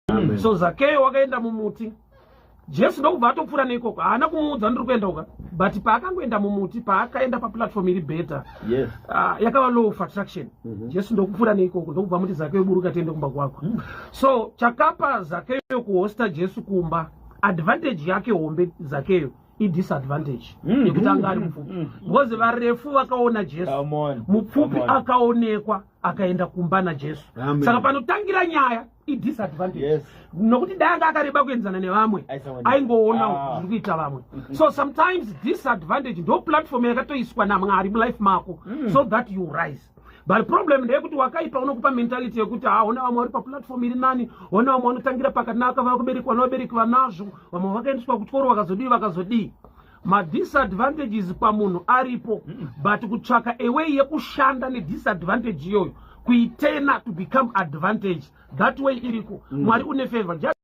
Amen. So Zakeyo wakaenda mumuti. Jesu ndokubva atopfuura neikoko haana kumuudza ndiri kuenda uka but paakangoenda mumuti paakaenda paplatform iri better yes. uh, yakava law of attraction mm -hmm. Jesu ndokupfuura neikoko ndokubva muti Zakeyo buruka tiende kumba kwako mm. So chakapa Zakeyo kuhosta Jesu kumba advantage yake hombe Zakeyo idisadvantage mm. yekuti anga ari mupfupi mm. because varefu vakaona Jesu mupfupi akaonekwa akaenda kumba naJesu saka panotangira nyaya idisadvantage yes. Nokuti dai anga akareba kuenzana nevamwe aingoona ah. zviri kuita vamwe mm-hmm. So sometimes disadvantage ndo platform yakatoiswa naMwari mulife mako mm. So that you rise. But problem ndeyekuti wakaipa unokupa mentality yekuti ha ona vamwe vari paplatform iri nani, ona vamwe vanotangira pakanaka, vakuberekwa nevabereki vanazvo, vamwe vakaendeswa kuchikoro vakazodii vakazodii. Madisadvantages pamunhu aripo, but kutsvaka a way yekushanda nedisadvantage iyoyo kuitena to become advantage, that way iriko. Mwari une favor.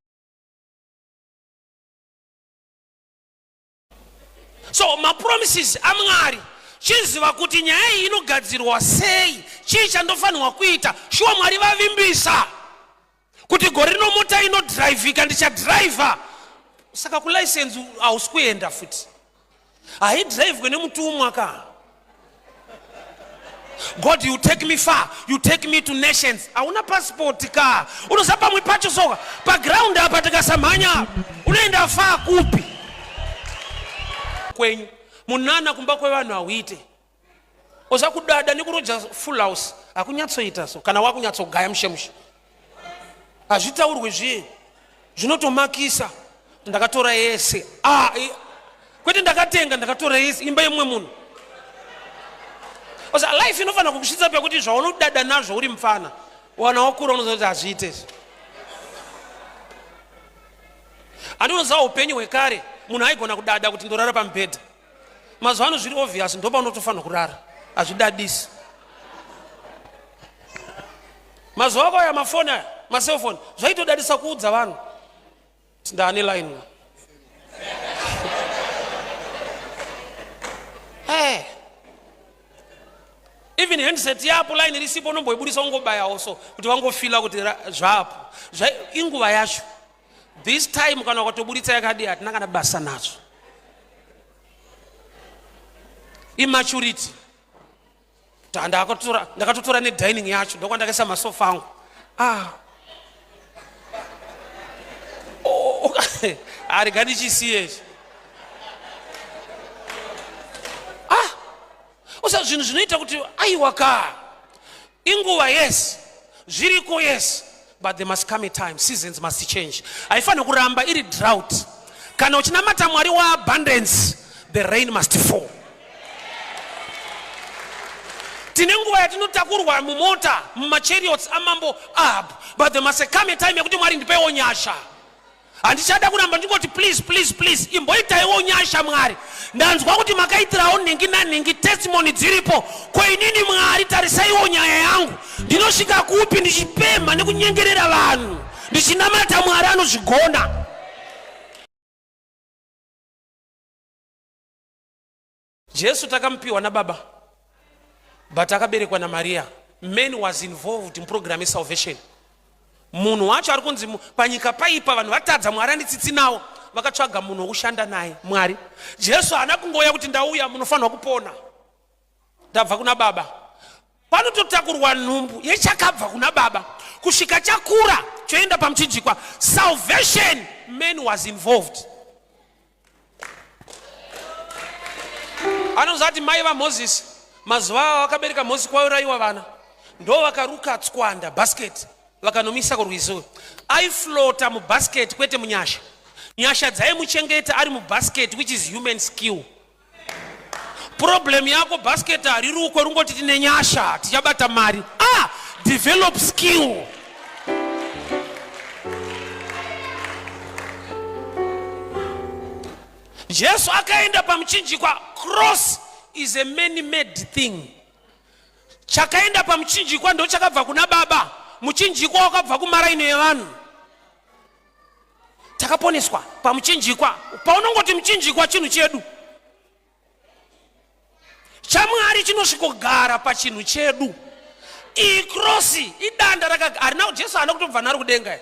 So mapromises aMwari, chiziva kuti nyaya iyi inogadzirwa sei, chii chandofanirwa kuita. Shuwa Mwari vavimbisa kuti gore rino mota inodhiraivhika, ndichadhiraivha. Saka kulicense hausi kuenda futi, haidhiraivhwe nemutumwa ka. God, you take me far, you take me to nations. Hauna passport ka. Unoziva pamwe pacho soka paground apa tikasamhanya unoenda far kupi? Kwenyu munana kumba kwevanhu hauite. Oza kudada nekuroja full house hakunyatsoita so kana wakunyatsogaya mushe mushe. Hazvitaurwe zviye zvinotomakisa. Ndakatora yese. Ah, kwete ndakatenga, ndakatora yese imba yemumwe munhu. Oza life inofanira kukusvitsa pekuti zvaunodada nazvo uri mupfana, wana wakura unoziva kuti hazviite izvi. Andinoziva upenyu hwekare munhu aigona kudada kuti ndorara pamubhedha. Mazuva ano zviri obvious, ndopaunotofanira kurara, hazvidadisi. Mazuva ako aya mafoni aya maselfoni zvaitodadisa kuudza vanhu kuti ndaane line. Hey. Even handset yapo line risipo unomboibudisa ungobayawo so kuti vangofila kuti zvapo. Inguva yacho. This time kana ukatoburitsa yakadii hatina kana basa nazvo. Immaturity. Ndakatotora nedining yacho ndokwandakaisa masofa angu. Ah. Oh, arega ndichisiye ichi. Ah. Usa zvinhu zvinoita kuti aiwa ka. Inguva yes. Zviriko yes. But there must come a time, seasons must change. Haifaniri kuramba iri drought. Kana uchinamata Mwari waabundance, the rain must fall. Tine nguva yatinotakurwa mumota mumachariots amambo Ahab, but there must come a time yekuti Mwari ndipeiwo nyasha. Handichada kuramba ndingoti please please please, imboitaiwo nyasha Mwari. Ndanzwa kuti makaitirawo nhingi nanhingi, testimony dziripo. Ko inini Mwari tarisaiwo nyaya yangu. Ndinosvika kupi ndichipemha nekunyengerera vanhu, ndichinamata Mwari anozvigona. Jesu takamupiwa nababa but akaberekwa naMaria. Man was involved in program yesalvation. Munhu wacho ari kunzi panyika paipa, vanhu vatadza, Mwari anditsitsi nawo, vakatsvaga munhu wokushanda naye Mwari. Jesu haana kungouya kuti ndauya munofanirwa kupona, ndabva kuna baba. Panototakurwa nhumbu yechakabva kuna baba kusvika chakura choenda pamuchinjikwa. Salvation, man was involved. Anozati mai vaMozisi mazuva ava vakabereka Mozisi kwauraiwa vana, ndo vakaruka tswanda basket vakanomisa kurwizi. Uyu aiflota mubasket kwete munyasha. Nyasha dzaimuchengeta ari mubasket, which is human skill. Problem yako basket harirukwe, rungoti tine nyasha tichabata mari. Develop skill. Jesu akaenda pamuchinjikwa. Cross is a man-made thing. Chakaenda pamuchinjikwa ndo chakabva kuna baba. Muchinjikwa wakabva kumaraini evanhu. Takaponeswa pamuchinjikwa. Paunongoti muchinjikwa chinhu chedu chaMwari chinosvikogara pachinhu chedu. Iyi krosi idanda harina Jesu haana kutobva naro kudenga,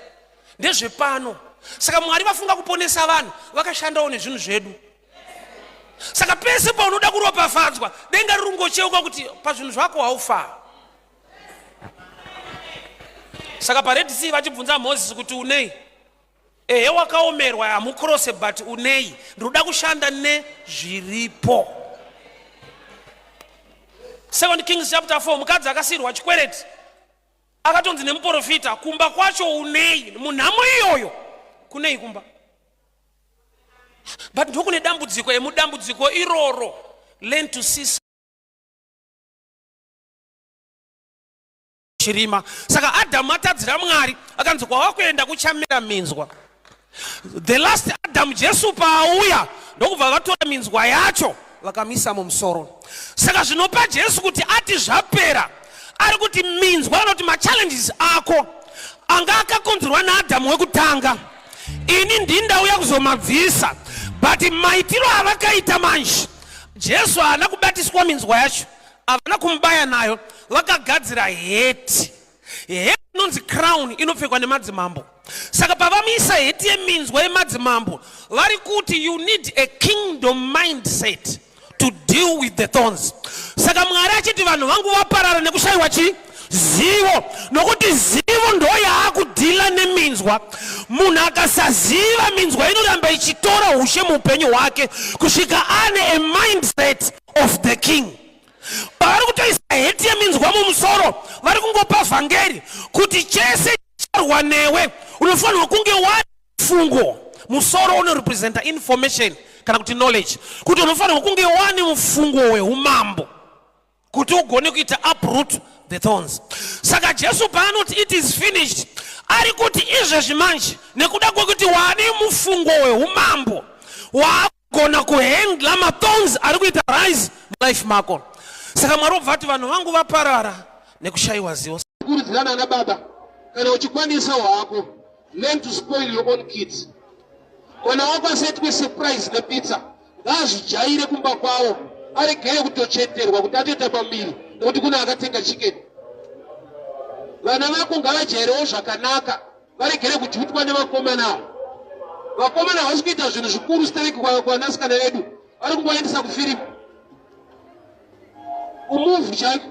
ndezvepano. Saka Mwari vafunga kuponesa vanhu, vakashandawo nezvinhu zvedu. Saka pese paunoda kuropafadzwa, denga riri kungocheuka kuti pazvinhu zvako haufa. Saka paRed Sea vachibvunza Moses kuti unei? Ehe wakaomerwa hamukrose but unei? Ndinoda kushanda nezviripo. Second Kings chapter 4 mukadzi akasiirwa chikwereti akatonzi nemuprofita kumba kwacho unei munhamo iyoyo kunei kumba but ndokune dambudziko emudambudziko iroro learn to see chirima saka adhamu atadzira mwari akanzi kwawakuenda kuchamera minzwa the last adam jesu paauya ndokubva vatora minzwa yacho vakamisa mumusoro saka zvinopa jesu kuti ati zvapera ari kuti minzwa anoti machallenges ako anga akakonzerwa naadhamu wekutanga ini ndindauya kuzomabvisa but maitiro avakaita manje jesu haana kubatiswa minzwa yacho havana kumubaya nayo vakagadzira heti heti inonzi crown inopfekwa nemadzimambo saka pavamuisa heti yeminzwa yemadzimambo vari kuti you need a kingdom mindset to deal with the thorns saka mwari achiti vanhu vangu vaparara nekushayiwa chii zivo nokuti zivo ndo yaakudhila neminzwa munhu akasaziva minzwa inoramba ichitora ushe muupenyu hwake kusvika ane a mindset of the king pavari kutoisa heti yeminzwa mumusoro vari kungopa vhangeri kuti chese charwa newe unofanirwa kunge wa fungo musoro unorepresenta information kana kuti knowledge kuti unofanirwa kunge wane mufungo weumambo kuti ugone kuita uproot the thorns saka jesu paanoti it is finished ari kuti izvezvi manje nekuda kwekuti wane mufungo weumambo waakugona kuhandla mathorns ari kuita rise mulife mako saka mwari obva ati vanhu vangu vaparara nekushayiwa zivo kurudzirana ana baba kana uchikwanisa hwako learn to spoil your own kids mwana wako asaitwe surprise nepizza ngaazvijaire kumba kwavo aregere kutocheterwa kuti atoita pamuviri nekuti kune akatenga chicken vana vako ngavajairewo zvakanaka varegere kujutwa nevakomana ava vakomana havasi kuita zvinhu zvikuru stereki kuvanasikana vedu vari kungovaendesa kufirimu kumuvhu chaiko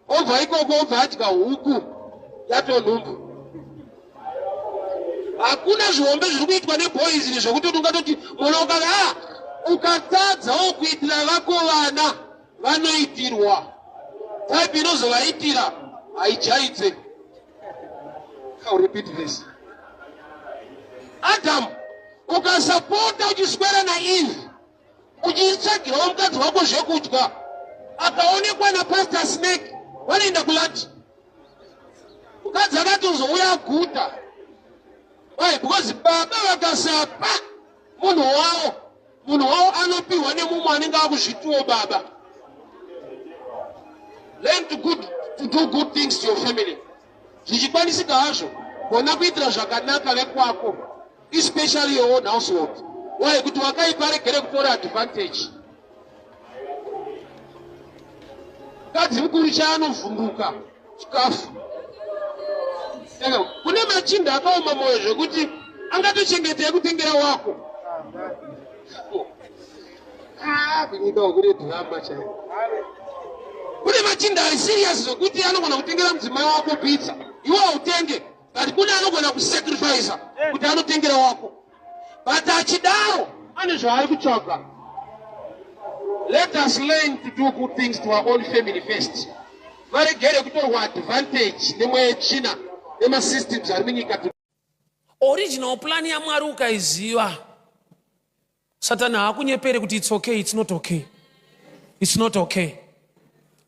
obva ikoko obva adya huku yatonhumbu hakuna zvihombe zviri kuitwa neboys izvi zvekuti ungatoti mwana ukava ah, ukatadzawo kuitira vako vana vanoitirwa type inozovaitira haijaidze I'll repeat this. Adam ukasapota uchiswera naEve uchitsvagirawo mukadzi wako zvekudya akaonekwa napastor snake vanoenda kulunch mukadzi akati uzouya aguta why because baba vakasapa munhu wavo munhu wavo anopiwa nemumwe anenge akuzvitiwo baba learn to, good, to do good things to your family zvichikwanisika hazvo gona kuitira zvakanaka vekwako especially your own household why kuti wakaipa aregere kutora advantage mukadzi mukuru chaanovhunduka chikafu saka kune machinda akaoma mwoyo zvekuti angatochengetei kutengera wako ah, kunyika kune drama chaiyo kune machinda ari serious zvekuti anogona kutengera mudzimai wako pizza iwe hautenge but kune anogona kusacrifice kuti anotengera wako but achidaro ane zvaari kutsvaga let us learn to do good things to our own family first varegere kutorwa advantage nemweya yetsvina nemasystems ari munyika original plan yamwari ukaiziva Satani haakunyepere kuti it's okay, it's not okay. It's not okay.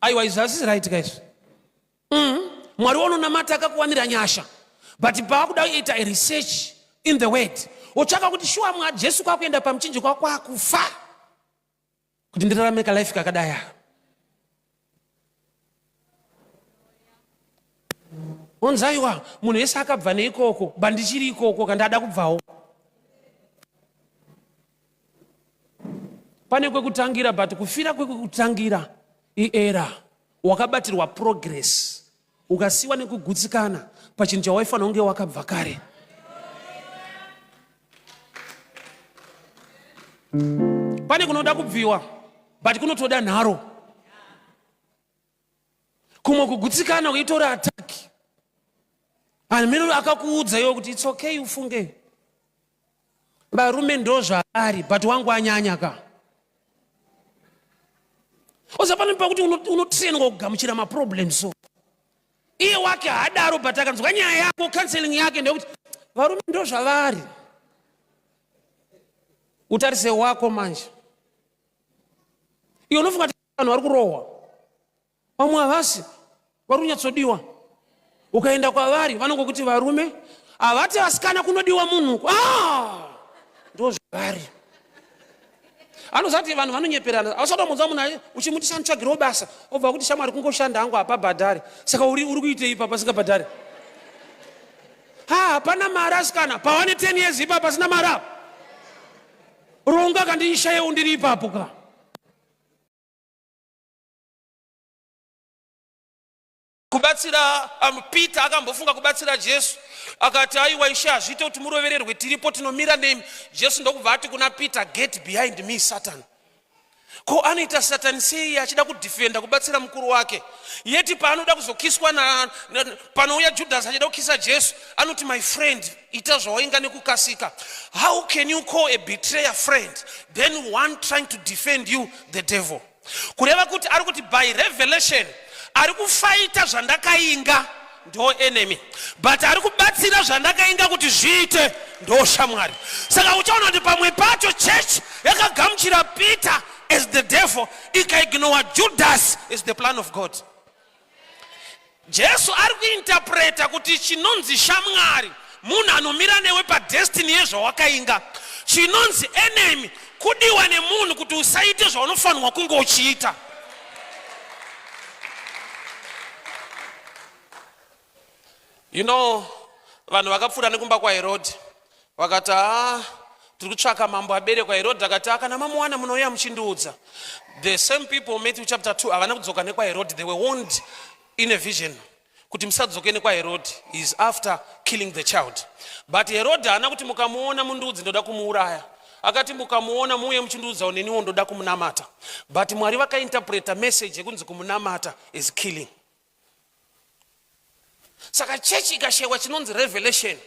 Aiwa izvi hazvisi right guys. Mm. Mwari wanonamata akakuwanira nyasha. But paakuda kuita a research in the word, wotsvaka kuti shuwa mwa Jesu kwakuenda pamuchinjikwa kwakufa kuti ndirarame ka life kakadai aka. Onzi aiwa munhu wese akabva neikoko but ndichiri ikoko kandada kubvawo. Pane kwekutangira but kufira kwekutangira iera wakabatirwa progress ukasiwa nekugutsikana pachinhu chawaifanira kunge wakabva kare. Pane kunoda kubviwa but kunotoda nharo. Kumwe kugutsikana kuitora attack. Hanhu akakuudza iwe kuti it's okay ufunge. Varume ndozvavari but wangu anyanya ka. Oza pane pakuti unotrainwa kugamuchira maproblems so. Iye wake haadaro but akanzwa nyaya yako counseling yake ndeyekuti varume ndozvavari. Utarise wako manje. Iwe unofunga kuti vanhu vari kurohwa. Vamwe havasi vari kunyatsodiwa. Ukaenda kwavari vanongokuti varume havati vasikana kunodiwa munhu. Ah! Ndozvavari. Anozati vanhu vanonyeperana. Ausada munzwa munhu uchimuti shantsvagirawo basa obva kuti shamwari kungoshanda hangu hapabhadhari. Saka uri uri kuitei ipapa pasingabhadhari? Ha, hapana mari asikana. Pawane 10 years ipapa pasina mari apa. Ronga kandishayewo ndiri ipapo ka. Kubatsira um, Peter akambofunga kubatsira Jesu akati aiwa ishe hazviite kuti murovererwe tiripo tinomira nemi. Jesu ndokubva ati kuna Peter get behind me Satan. Ko anoita Satani sei achida kudhifenda kubatsira mukuru wake yeti paanoda kuzokiswa na, na, panouya Judas achida kukisa Jesu anoti my friend ita zvawainga nekukasika. How can you call a betrayer friend then one trying to defend you the devil? Kureva kuti ari kuti by revelation ari kufaita zvandakainga ndo enemy but ari kubatsira zvandakainga kuti zviite ndo shamwari. Saka uchaona kuti pamwe pacho church yakagamuchira Peter as the devil ikaignore Judas as the plan of God. Jesu ari kuinterpreta kuti chinonzi shamwari munhu anomira newe padestiny yezvawakainga. Chinonzi enemy kudiwa nemunhu kuti usaite zvaunofanirwa kunge uchiita. You know, vanhu vakapfuura nekumba kwaHerodi vakati haa tiri kutsvaka mambo aberekwa. Herodhi akati ah, kana mamuwana munouya muchindiudza. The same people, Matthew chapter 2, havana kudzoka nekwaHerodi. They were warned in a vision kuti musadzoke nekwaHerodi, he is after killing the child. But Herodi haana kuti mukamuona mundiudze ndoda kumuuraya. Akati mukamuona muuye muchindiudzawo neniwo ndoda kumunamata. But Mwari vakainterpreta message yekunzi kumunamata is killing. Saka chechi ikashaiwa chinonzi revelation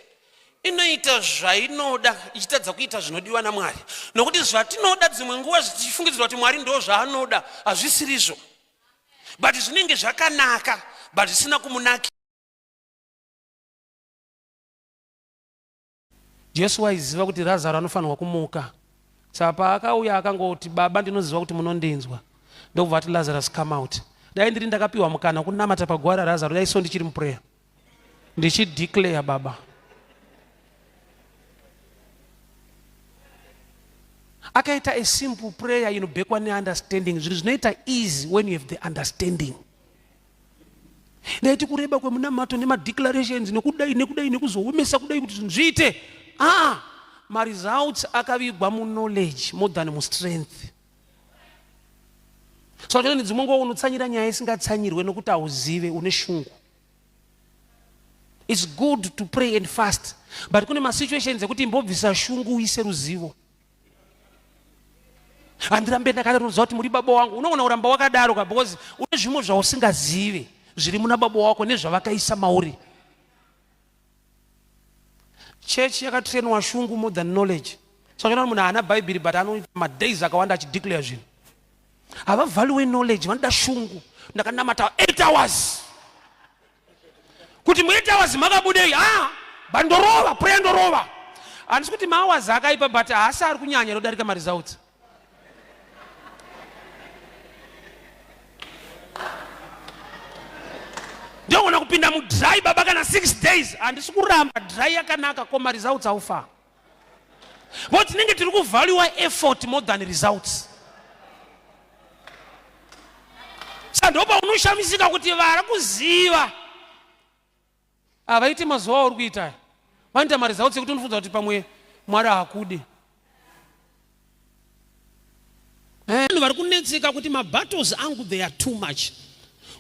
inoita zvainoda ichitadza kuita zvinodiwa naMwari, nokuti zvatinoda dzimwe nguva tichifungidzira kuti Mwari ndo zvaanoda hazvisirizvo, but zvinenge zvakanaka but zvisina kumunakira. Jesu waiziva kuti Razaro anofanirwa kumuka. Saka paakauya akangoti, Baba, ndinoziva kuti munondinzwa. Ndokubva ati, Lazarus, come out. Dai ndiri ndakapiwa mukana wekunamata paguva raRazaro, dai so ndichiri muprayer. Ndichideclare, Baba. Akaita a simple prayer inobhekwa neunderstanding. Zvinhu zvinoita easy when you have the understanding. Ndaiti kureba kwemunamato nemadeclarations nekudai nekudai nekuzoomesa kudai kuti zvinhu zviite. Ah, maresults akavigwa muknowledge more than mustrength. So chero dzimwe nguva unotsanyira nyaya isingatsanyirwe nokuti hauzive, une shungu. It's good to pray and fast, but kune masituations ekuti imbobvisa shungu uise ruzivo. Handirambe ndakadaro, unoziva kuti muri baba wangu. Unogona kuramba wakadaro ka because une zvimwe zvausingazive zviri muna baba wako nezvavakaisa mauri. Church yakatrainwa shungu more than knowledge. Saka unoona munhu haana bhaibheri but anoita madays akawanda achideclare zvinhu. Havavalue knowledge, vanoda shungu. Ndakanamata 8 hours. Kuti mu 8 hours makabudei? Ah, but ndorova, prayer ndorova. Handisi kuti mahours akaipa but haasi ari kunyanya rodarika maresults. Ndogona kupinda mudry baba kana 6 days. Handisi kuramba dry yakanaka ko maresults aufa. But tinenge tiri kuvaluer effort more than results. Saka ndopaunoshamisika kuti vari kuziva havaiti mazuva auri kuita aya, vanoita maresults ekuti unofunza kuti pamwe Mwari haakudi. Vanhu vari kunetseka kuti mabattles angu they are too much.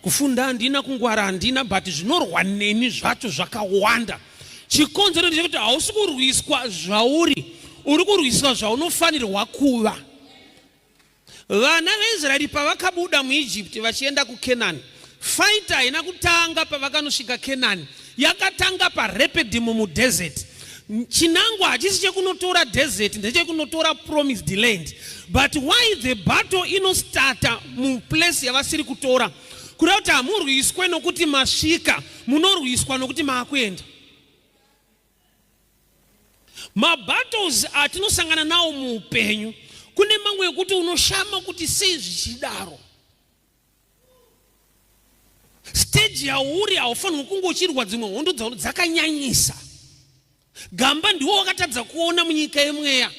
Kufunda handina, kungwara handina, but zvinorwa neni zvacho zvakawanda. Chikonzero ndechekuti hausi kurwiswa zvauri, Uri kurwiswa zvaunofanirwa kuva. Vana veIsraeri pavakabuda muIjipti vachienda kuKenani, fight haina kutanga pavakanosvika Kenani, yakatanga paRepedimu mudesert. Chinangwa hachisi chekunotora desert, ndechekunotora promised land. But why the battle inostarta muplace yavasiri kutora? Kuda kuti hamurwiswe nokuti masvika, munorwiswa nokuti maakuenda. Mabattles atinosangana nawo muupenyu kune mamwe ekuti unoshama kuti sei zvichidaro. Stage yauri haufanirwi kunge uchirwa dzimwe hondo dzauno dzakanyanyisa. Gamba ndiwo wakatadza kuona munyika yemweya.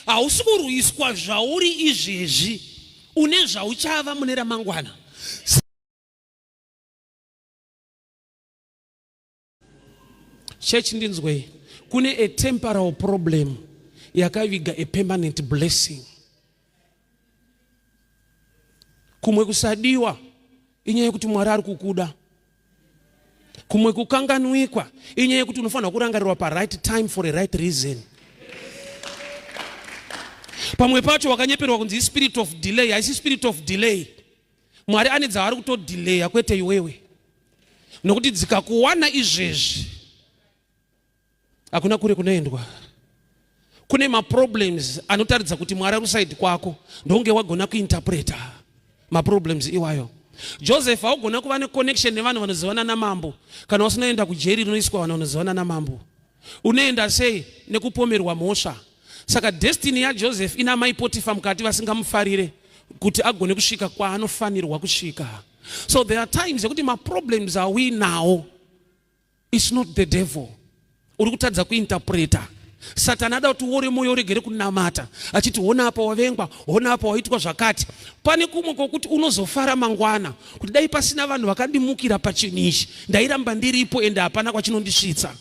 Hausi kurwiswa zvauri izvezvi, une zvauchava mune ramangwana. Church ndinzwei, kune a temporal problem yakaviga a permanent blessing. Kumwe kusadiwa inyaya yekuti Mwari ari kukuda. Kumwe kukanganwikwa inyaya yekuti unofanira kurangarirwa pa right time for a right reason. Pamwe pacho wakanyeperwa kunzi spirit of delay, haisi spirit of delay. Mwari ane dzavari kutodhileya kwete iwewe, nokuti dzikakuwana izvezvi hakuna kure kunoendwa. Kune maproblems anotaridza kuti Mwari ari kusaidi kwako, ndonge wagona kuinterpreta maproblems iwayo. Joseph haugona kuva neconnection nevanhu vanozivana namambo kana usinoenda kujeri rinoiswa vanhu vanozivana namambo. Unoenda sei nekupomerwa mhosva? Saka destiny yaJoseph ina mai Potifa mukati vasingamufarire kuti agone kusvika kwaanofanirwa kusvika. So there are times yekuti maproblems awinawo it's not the devil. Uri kutadza kuinterpreta. Satani ada kuti uore moyo uregere kunamata achiti hona apa wavengwa, hona apa waitwa zvakati. Pane kumwe kwokuti unozofara mangwana kuti dai pasina vanhu vakandimukira pachinhu ichi ndairamba ndiripo ende hapana kwachinondisvitsa.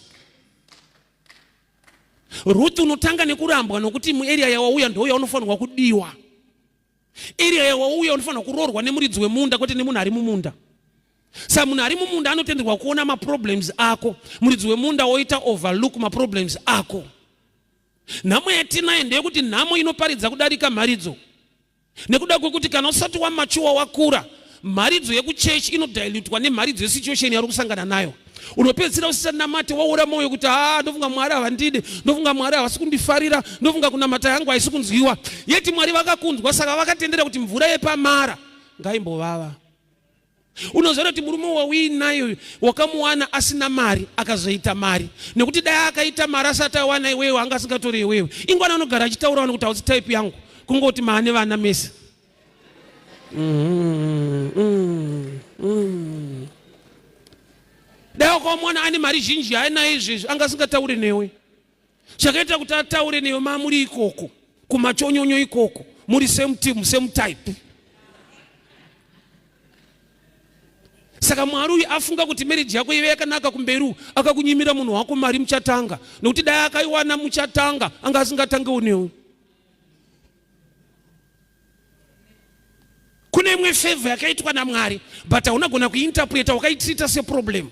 Ruth unotanga nekurambwa nokuti muarea yawauya ndo yaunofanirwa kudiwa. Area yawauya unofanirwa kuroorwa nemuridzi wemunda kwete nemunhu ari mumunda. Sa munhu ari mumunda anotenderwa kuona maproblems ako, muridzi wemunda woita overlook maproblems ako. Nhamo yatinayo ndeyekuti nhamo inoparidza kudarika mharidzo. Nekuda kwekuti kana usati wamachuwa wakura, mharidzo yekuchechi inodilutwa nemharidzo yesituation yauri kusangana nayo. Unopedzisira usisanamate waora moyo kuti haa, ndofunga Mwari havandide, ndofunga Mwari havasi kundifarira, ndofunga kunamata yangu haisi kunzwiwa. Yeti Mwari vakakunzwa, saka vakatendera kuti mvura yepamara ngaimbovava. Unoziva kuti murume wauinaye uyu wakamuwana asina mari akazoita mari, nekuti dai akaita mari asati awana iwewe anga asingatori iwewe. Ingwana anogara achitaura vanhu kuti hausi type yangu, kungoti maane vana mese. Dai wakamuwana ane mari zhinji yaainayo izvezvi anga asingatauri newe. Chakaita kuti ataure newe mamuri ikoko kumachonyonyo ikoko muri same team same type. Saka Mwari uyu afunga kuti marriage yako ive yakanaka kumberi, akakunyimira munhu wako mari muchatanga, nokuti dai akaiwana muchatanga anga asingatangewo newe. Kune imwe favor yakaitwa naMwari but hauna gona kuinterpreta, wakaitrita seproblem.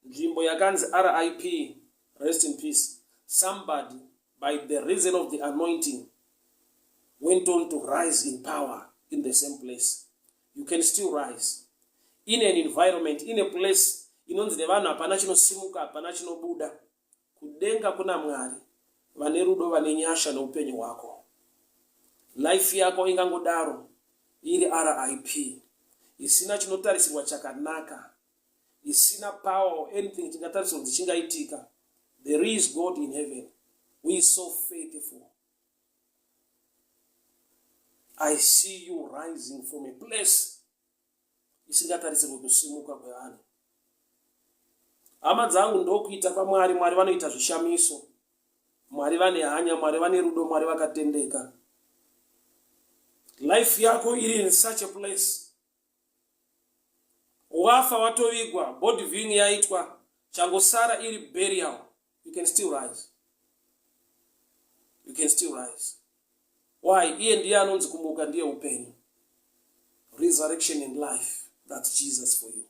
Nzvimbo yakanzi RIP, rest in peace, somebody by the reason of the anointing went on to rise in power in the same place. You can still rise in an environment, in a place inonzi nevanhu hapana chinosimuka, hapana chinobuda. Kudenga kuna Mwari vane rudo, vane nyasha neupenyu hwako. Life yako ingangodaro iri RIP isina chinotarisirwa chakanaka isina power or anything chingatariswa kunzi chingaitika. There is God in heaven who is so faithful. I see you rising from a place isingatarisirwe kusimuka kwevanhu. Hama dzangu, ndokuita kwaMwari. Mwari vanoita zvishamiso. Mwari vane hanya, Mwari vane rudo, Mwari vakatendeka. Life yako iri in such a place Wafa watovigwa, body viewing yaitwa, changosara iri burial. You can still rise. You can still rise. Why? Iye ndiye anonzi kumuka ndiye upenyu. Resurrection and life. That's Jesus for you.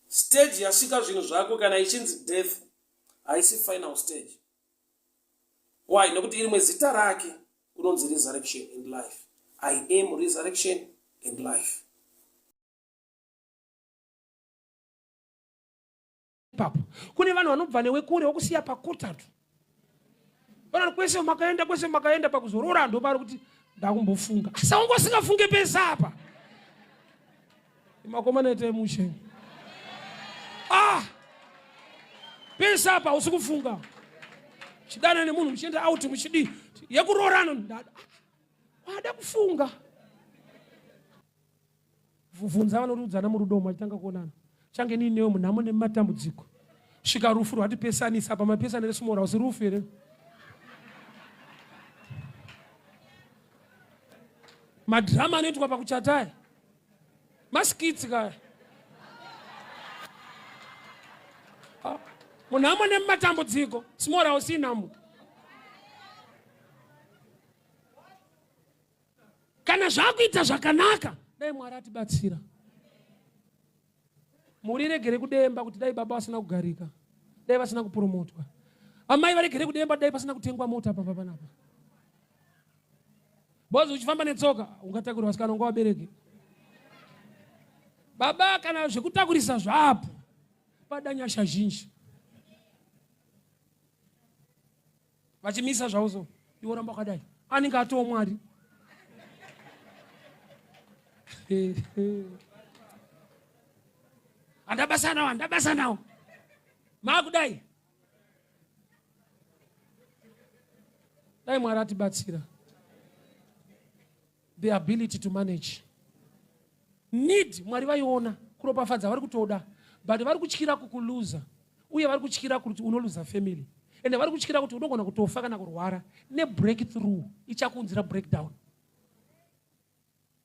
Stage yasvika zvinhu zvako kana ichinzi death haisi final stage. Why? Nekuti irimwe zita rake unonzi resurrection and life. I am resurrection and life. Ipapo kune vanhu vanobva newe kure wokusiya pakotatu vanhu kwese makaenda kwese makaenda pakuzorora ndopari kuti ndakumbofunga asi unge usingafunge pese apa makomana itai mushe ah pese apa usi kufunga chidana nemunhu muchienda out muchidii yekuroorana ndada wada kufunga Vhunza vanoriudzana murudo umu vachitanga kuonana. Change nini newe munhamo nemumatambudziko. Svika rufu rwatipesanisa apa mapesana resmall house rufu here? Madrama anoitwa pakuchata aya. Maskits kaya. Ah, munhamo nemumatambudziko small house inhamo. Kana zvakuita zvakanaka, dai Mwari atibatsira. Mhuri iregere kudemba kuti dai baba vasina kugarika, dai vasina kupromotwa. Amai varegere kudemba dai pasina kutengwa mota pamba panapa. Bozi uchifamba netsoka ungatakurwa vasikana unga vabereki. Baba kana zvekutakurisa zvapo pada nyasha zhinji. Vachimisa zvavo so iwe ramba wakadai anenge atoo mwari. Handabasa nawo, handabasa nawo. Maakudai. Dai Mwari atibatsira. The ability to manage. Need Mwari vaiona kuropafadza vari kutoda but vari kutyira kukuluza uye vari kutyira kuti unoluza family ende vari kutyira kuti unogona kutofa kana kurwara nebreakthrough ichakuunzira breakdown.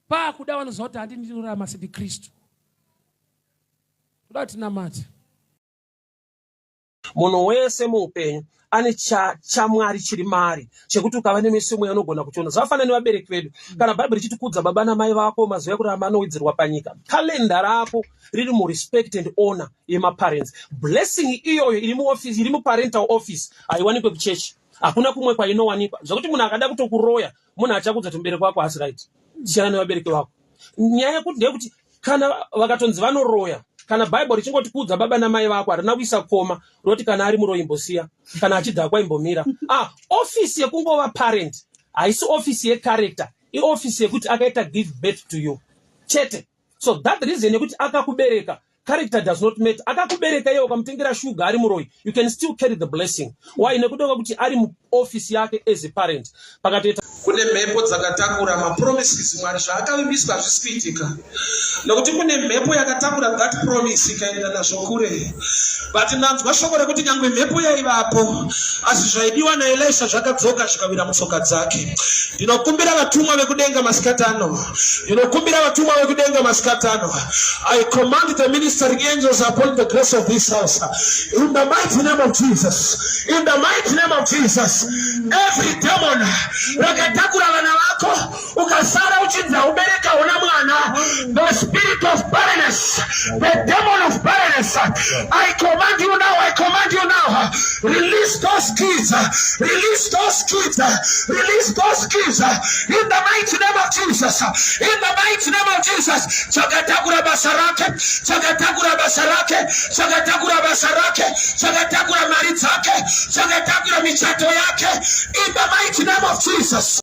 Paakuda vanoziva kuti handi ndinorarama sendikristu. Toda kuti tinamate. Munhu wese muupenyu ane chaMwari cha chiri maari chekuti ukava nemeso emweya unogona kuchiona. Zvakafanana nevabereki vedu. Kana Bhaibheri richiti kudza baba namai vako mazuva ekurarama anowedzerwa panyika, calendar rako riri murespect and honor yemaparents. Blessing iyoyo iri muoffice, iri muparental office haiwanikwe kuchechi. Hakuna kumwe kwainowanikwa. Zvekuti munhu akada kutokuroya, munhu achakudza kuti mubereki wako haasi right. Siyana nevabereki vako. Nyaya yekuti ndeyekuti kana vakatonzi vanoroya kana bible richingoti kuudza baba namai vako harina kuisa koma roti kana ari muroyi imbosiya kana achidhakwa imbomira ah office yekungova parent haisi office yecharacter ioffice yekuti akaita give birth to you chete so that reason yekuti akakubereka character does not matter akakubereka iye ukamutengera shuga ari muroyi you can still carry the blessing why nekuda kwekuti ari muoffice yake as a parent pakatoita Kune mhepo dzakatakura mapromises Mwari zvaakavimbiswa hazvisi kuitika nokuti kune mhepo yakatakura that promise ikaenda nazvo kure but ndanzwa shoko rekuti nyangwe mhepo yaivapo asi zvaidiwa naElisha zvakadzoka zvikawira mutsoka dzake ndinokumbira vatumwa vekudenga masikati ano ndinokumbira vatumwa vekudenga masikati ano I command the ministering angels upon the grace of this house in the mighty name of Jesus in the mighty name of Jesus every demon rakatakura vana vako ukasara uchinzi haubereka una mwana the spirit of barrenness the demon of barrenness I command you now I command you now release those kids release those kids release those kids in the mighty name of Jesus in the mighty name of Jesus chakatakura basa rake chakatakura basa rake chakatakura basa rake chakatakura mari dzake chakatakura michato yake in the mighty name of Jesus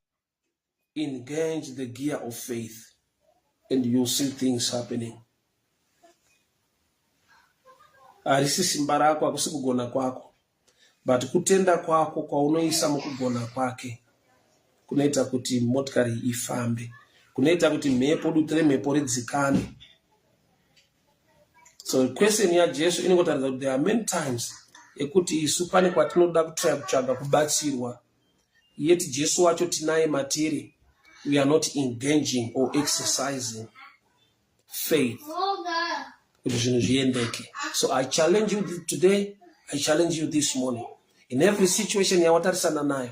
engage the gear of faith and you'll see things happening harisi simba rako hakusi kugona kwako but kutenda kwako kwaunoisa mukugona kwake kunoita kuti motikari ifambe kunoita kuti mhepo dutu remhepo ridzikame so question yajesu inongotaridza kuti there are many times ekuti isu pane kwatinoda kutraya kutsvaga kubatsirwa yet jesu wacho tinaye matiri we are not engaging or exercising faith kuti zvinhu zviendeke so i challenge you today i challenge you this morning in every situation yawatarisana nayo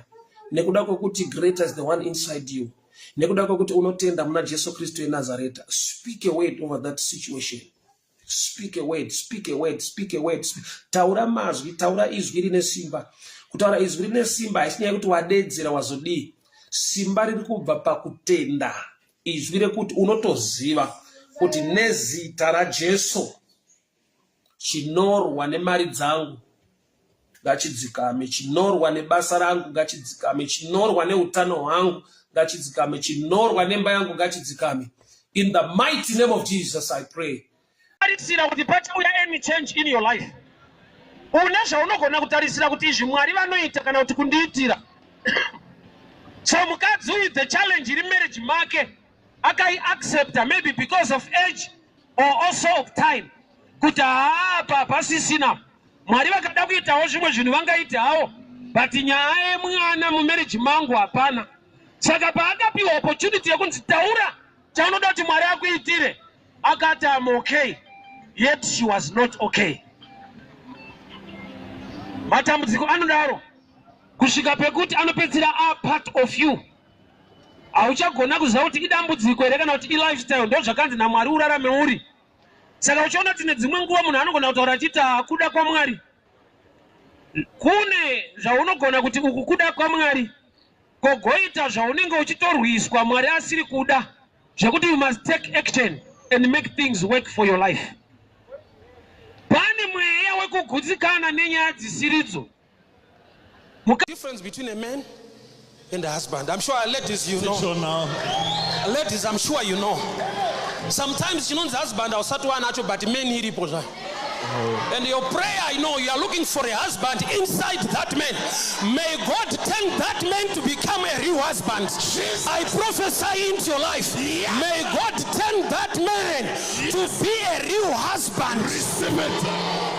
nekuda kwekuti greater is the one inside you nekuda kwekuti unotenda muna jesu kristu yenazareta speak a word over that situation speak a word speak a word speak a word taura mazwi taura izwi rine simba. Kutaura izwi rine simba haisi nyaya yekuti wadedzera wazodii. Simba riri kubva pakutenda izwi rekuti unotoziva kuti nezita raJesu chinorwa nemari dzangu ngachidzikame, chinorwa nebasa rangu ngachidzikame, chinorwa neutano hwangu ngachidzikame, chinorwa nemba yangu ngachidzikame. In the mighty name of Jesus I pray. Tarisira kuti pachauya any change in your life. Une zvaunogona kutarisira kuti izvi Mwari vanoita kana kuti kundiitira. So mukadzi uyu the challenge iri marriage make akaiaccepta maybe because of age or also of time kuti haa apa pasisina Mwari vakada kuitawo zvimwe zvinhu vangaite hawo but nyaya yemwana mumarriage mangu hapana. Saka paakapiwa opportunity yekunzi taura chaunoda kuti Mwari akuitire akati am okay yet she was not okay. Matambudziko anodaro kusvika pekuti anopedzisira a part of you. Hauchagona kuziva kuti idambudziko here kana kuti ilifestyle ndozvakanzi naMwari urarame uri. Saka uchiona kuti nedzimwe nguva munhu anogona kutaura achiti hakuda kwaMwari. Kune zvaunogona kuti uku kuda kwaMwari kogoita zvaunenge uchitorwiswa Mwari asiri kuda zvekuti you must take action and make things work for your life. Pane mweya wekugutsikana nenyaya dzisiridzo. Difference between a man and a husband. I'm sure ladies you know. Sure now. Ladies, I'm sure you know. Sometimes chinonzi husband hausati wanacho but man iripo zvayo. And your prayer, I know you are looking for a husband inside that man. May God turn that man to become a real husband. Jesus. I prophesy into your life. Yeah. May God turn that man yes. to be a real husband. Receive it.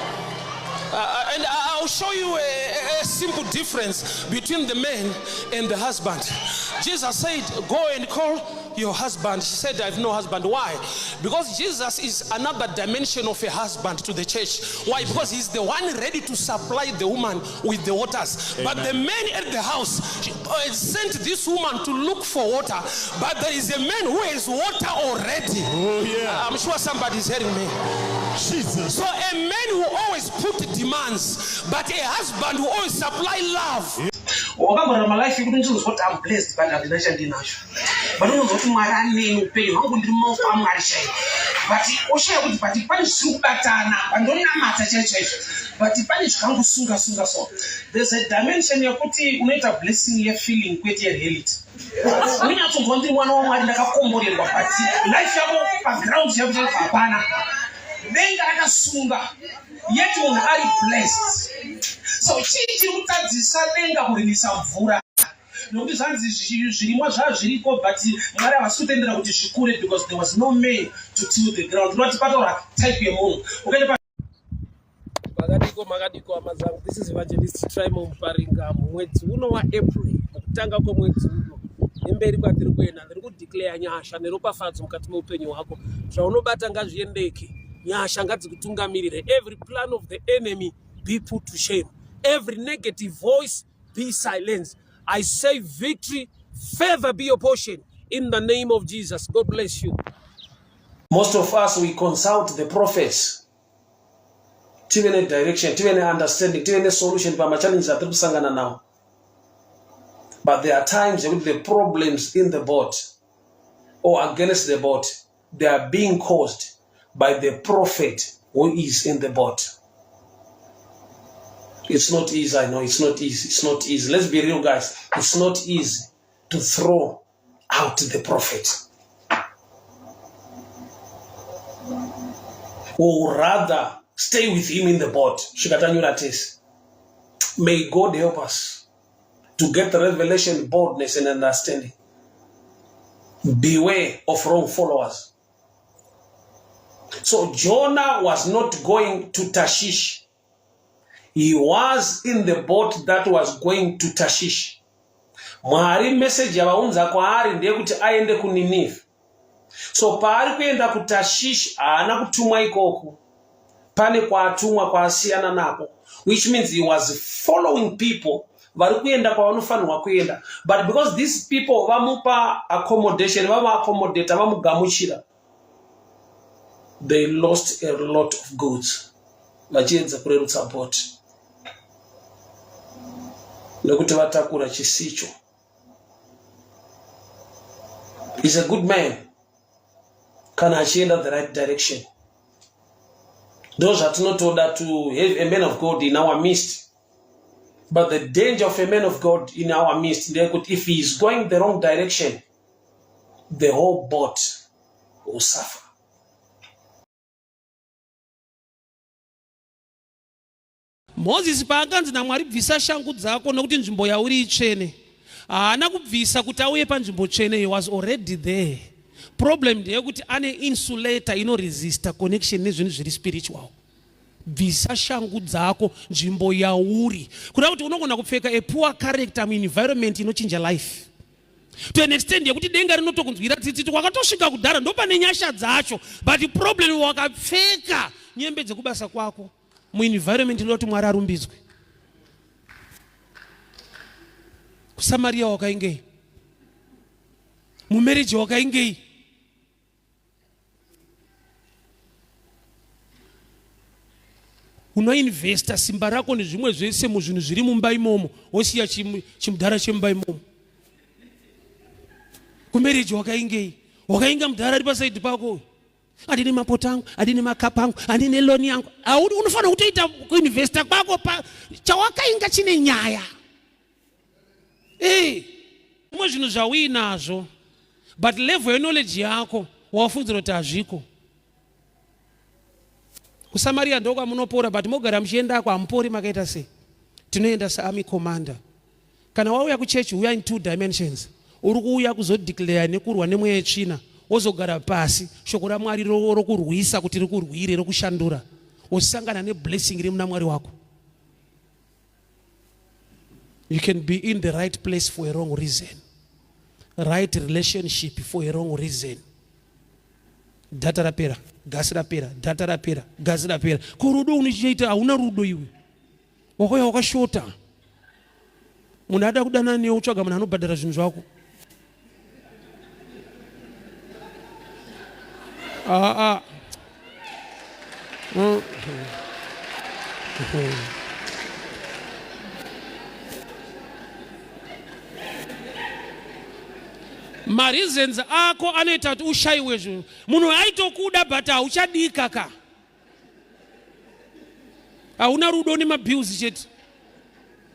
And I'll show you a simple difference between the man and the husband. Jesus said, go and call your husband. She said, I have no husband. Why? Because Jesus is another dimension of a husband to the church. Why? Because he's the one ready to supply the woman with the waters. Amen. But the man at the house sent this woman to look for water. But there is a man who has water already. Oh, yeah. I'm sure somebody is hearing me. Jesus. So a man who always put demands, but a husband who always supply love. Wakamborarama life yekuti ndinozwa kuti I'm blessed but handina chandinacho. But unonzwa kuti Mwari aneni upenyu hwangu ndiri mumaoko aMwari chaiwo. But oshaya kuti but pane zvisiri kubatana pandonamata chaicho chaizvo. But pane zvakangosunga sunga so. There's a dimension yekuti unoita blessing yefeeling kwete yereality. Unonyatsonzwa ndiri mwana waMwari ndakakomborerwa but life yako paground chaipo chaipo hapana. Denga rakasunga yet munhu ari blessed. So chii chiri kutadzisa denga kurinisa mvura? Nokuti zvanzi zvirimwa zvazviriko but Mwari havasi kutendera kuti zvikure because there was no man to till the ground. Tinoti pataura type yemunhu. Ukaenda Makadiko makadiko hama dzangu. This is Evangelist Trimo Muparinga. Mwedzi uno waApril, mukutanga kwemwedzi uno nemberi kwatiri kuenda, ndiri kudeclare nyasha neropafadzo mukati meupenyu hwako. Zvaunobata ngazviendeke, nyasha ngadzikutungamirire. Every plan of the enemy be put to shame. Every negative voice be silenced. I say victory, favor be your portion in the name of Jesus. God bless you. Most of us, we consult the prophets. Tive nedirection, tive neunderstanding, tive nesolution pamachallenges atiri kusangana nawo. But there are times yekuti the problems in the boat or against the boat, they are being caused by the prophet who is in the boat. It's not easy, I know, it's not easy, it's not easy. Let's be real, guys. It's not easy to throw out the prophet. Or rather, stay with him in the boat. Svika tese. May God help us to get the revelation, boldness, and understanding. Beware of wrong followers. So Jonah was not going to Tarshish. He was in the boat that was going to Tarshish. Mwari message yavaunza kwaari ndeyekuti aende kuNineveh. So paari kuenda kuTarshish haana kutumwa ikoko. Pane kwaatumwa kwaasiyana nako, which means he was following people vari kuenda kwavanofanirwa kuenda, but because these people vamupa accommodation, vavaaccommodata, vamugamuchira, they lost a lot of goods vachiedza kurerutsa boat. Nekuti vatakura chisicho. He's a good man kana achienda the right direction. Ndozvatinotoda to have a man of God in our midst. But the danger of a man of God in our midst ndeyekuti if he is going the wrong direction, the whole boat will suffer. Mozisi paakanzi naMwari bvisa shangu dzako nokuti nzvimbo yauri itsvene, haana kubvisa kuti auye panzvimbo tsvene, he was already there. Problem ndeyekuti ane insulator inoresista connection nezvinhu zviri spiritual. Bvisa shangu dzako nzvimbo yauri, kuda kuti unogona kupfeka a poor character muenvironment inochinja life to an extent yekuti denga rinotokunzwira tsitsi kuti wakatosvika kudhara ndopane nyasha dzacho, but problem wakapfeka nyembe dzekubasa kwako muenvironment inoda kuti Mwari arumbidzwe. KuSamaria wakaingei? Mumereji wakaingei? Unoinvesta simba rako nezvimwe zvese muzvinhu zviri mumba imomo, wosiya chimudhara chemumba imomo. Kumereji wakaingei? Wakainga mudhara ari pasaidi pako, handine mapoto angu, handine makapu angu, handine loni yangu. Haudi, unofanira kutoita kuinvesta kwako pa chawakainga chine nyaya. Ee, zvimwe zvinhu zvauinazvo, but level yeknowledge yako wafunzira kuti hazviko. KuSamaria ndokwamunopora, but mogara muchiendako hamupori. Makaita sei? Tinoenda saarmy commander. Kana wauya kuchechi, uya in two dimensions. Uri kuuya kuzodeclare nekurwa nemweya yetsvina, wozogara pasi shoko raMwari rokurwisa kuti rikurwire, rokushandura, wosangana neblessing iri muna Mwari wako. You can be in the right place for a wrong reason, right relationship for a wrong reason. Data rapera, gasi rapera, data rapera, gasi rapera. Ko rudo unochiita? Hauna rudo iwe, wakauya wakashota. Munhu ada kudanana newe, utsvaga munhu anobhadhara zvinhu zvako. Aa. Mareasons ako anoita kuti ushayiwe zvinhu. Munhu aitokuda but hauchadika ka, hauna rudo nemabills chete,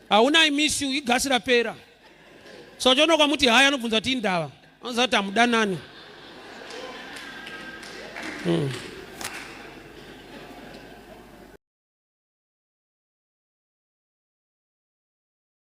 hauna I miss you, igasi rapera. So achiona ukamuti haya, anobvunza kuti indava, anoziva kuti hamudanani.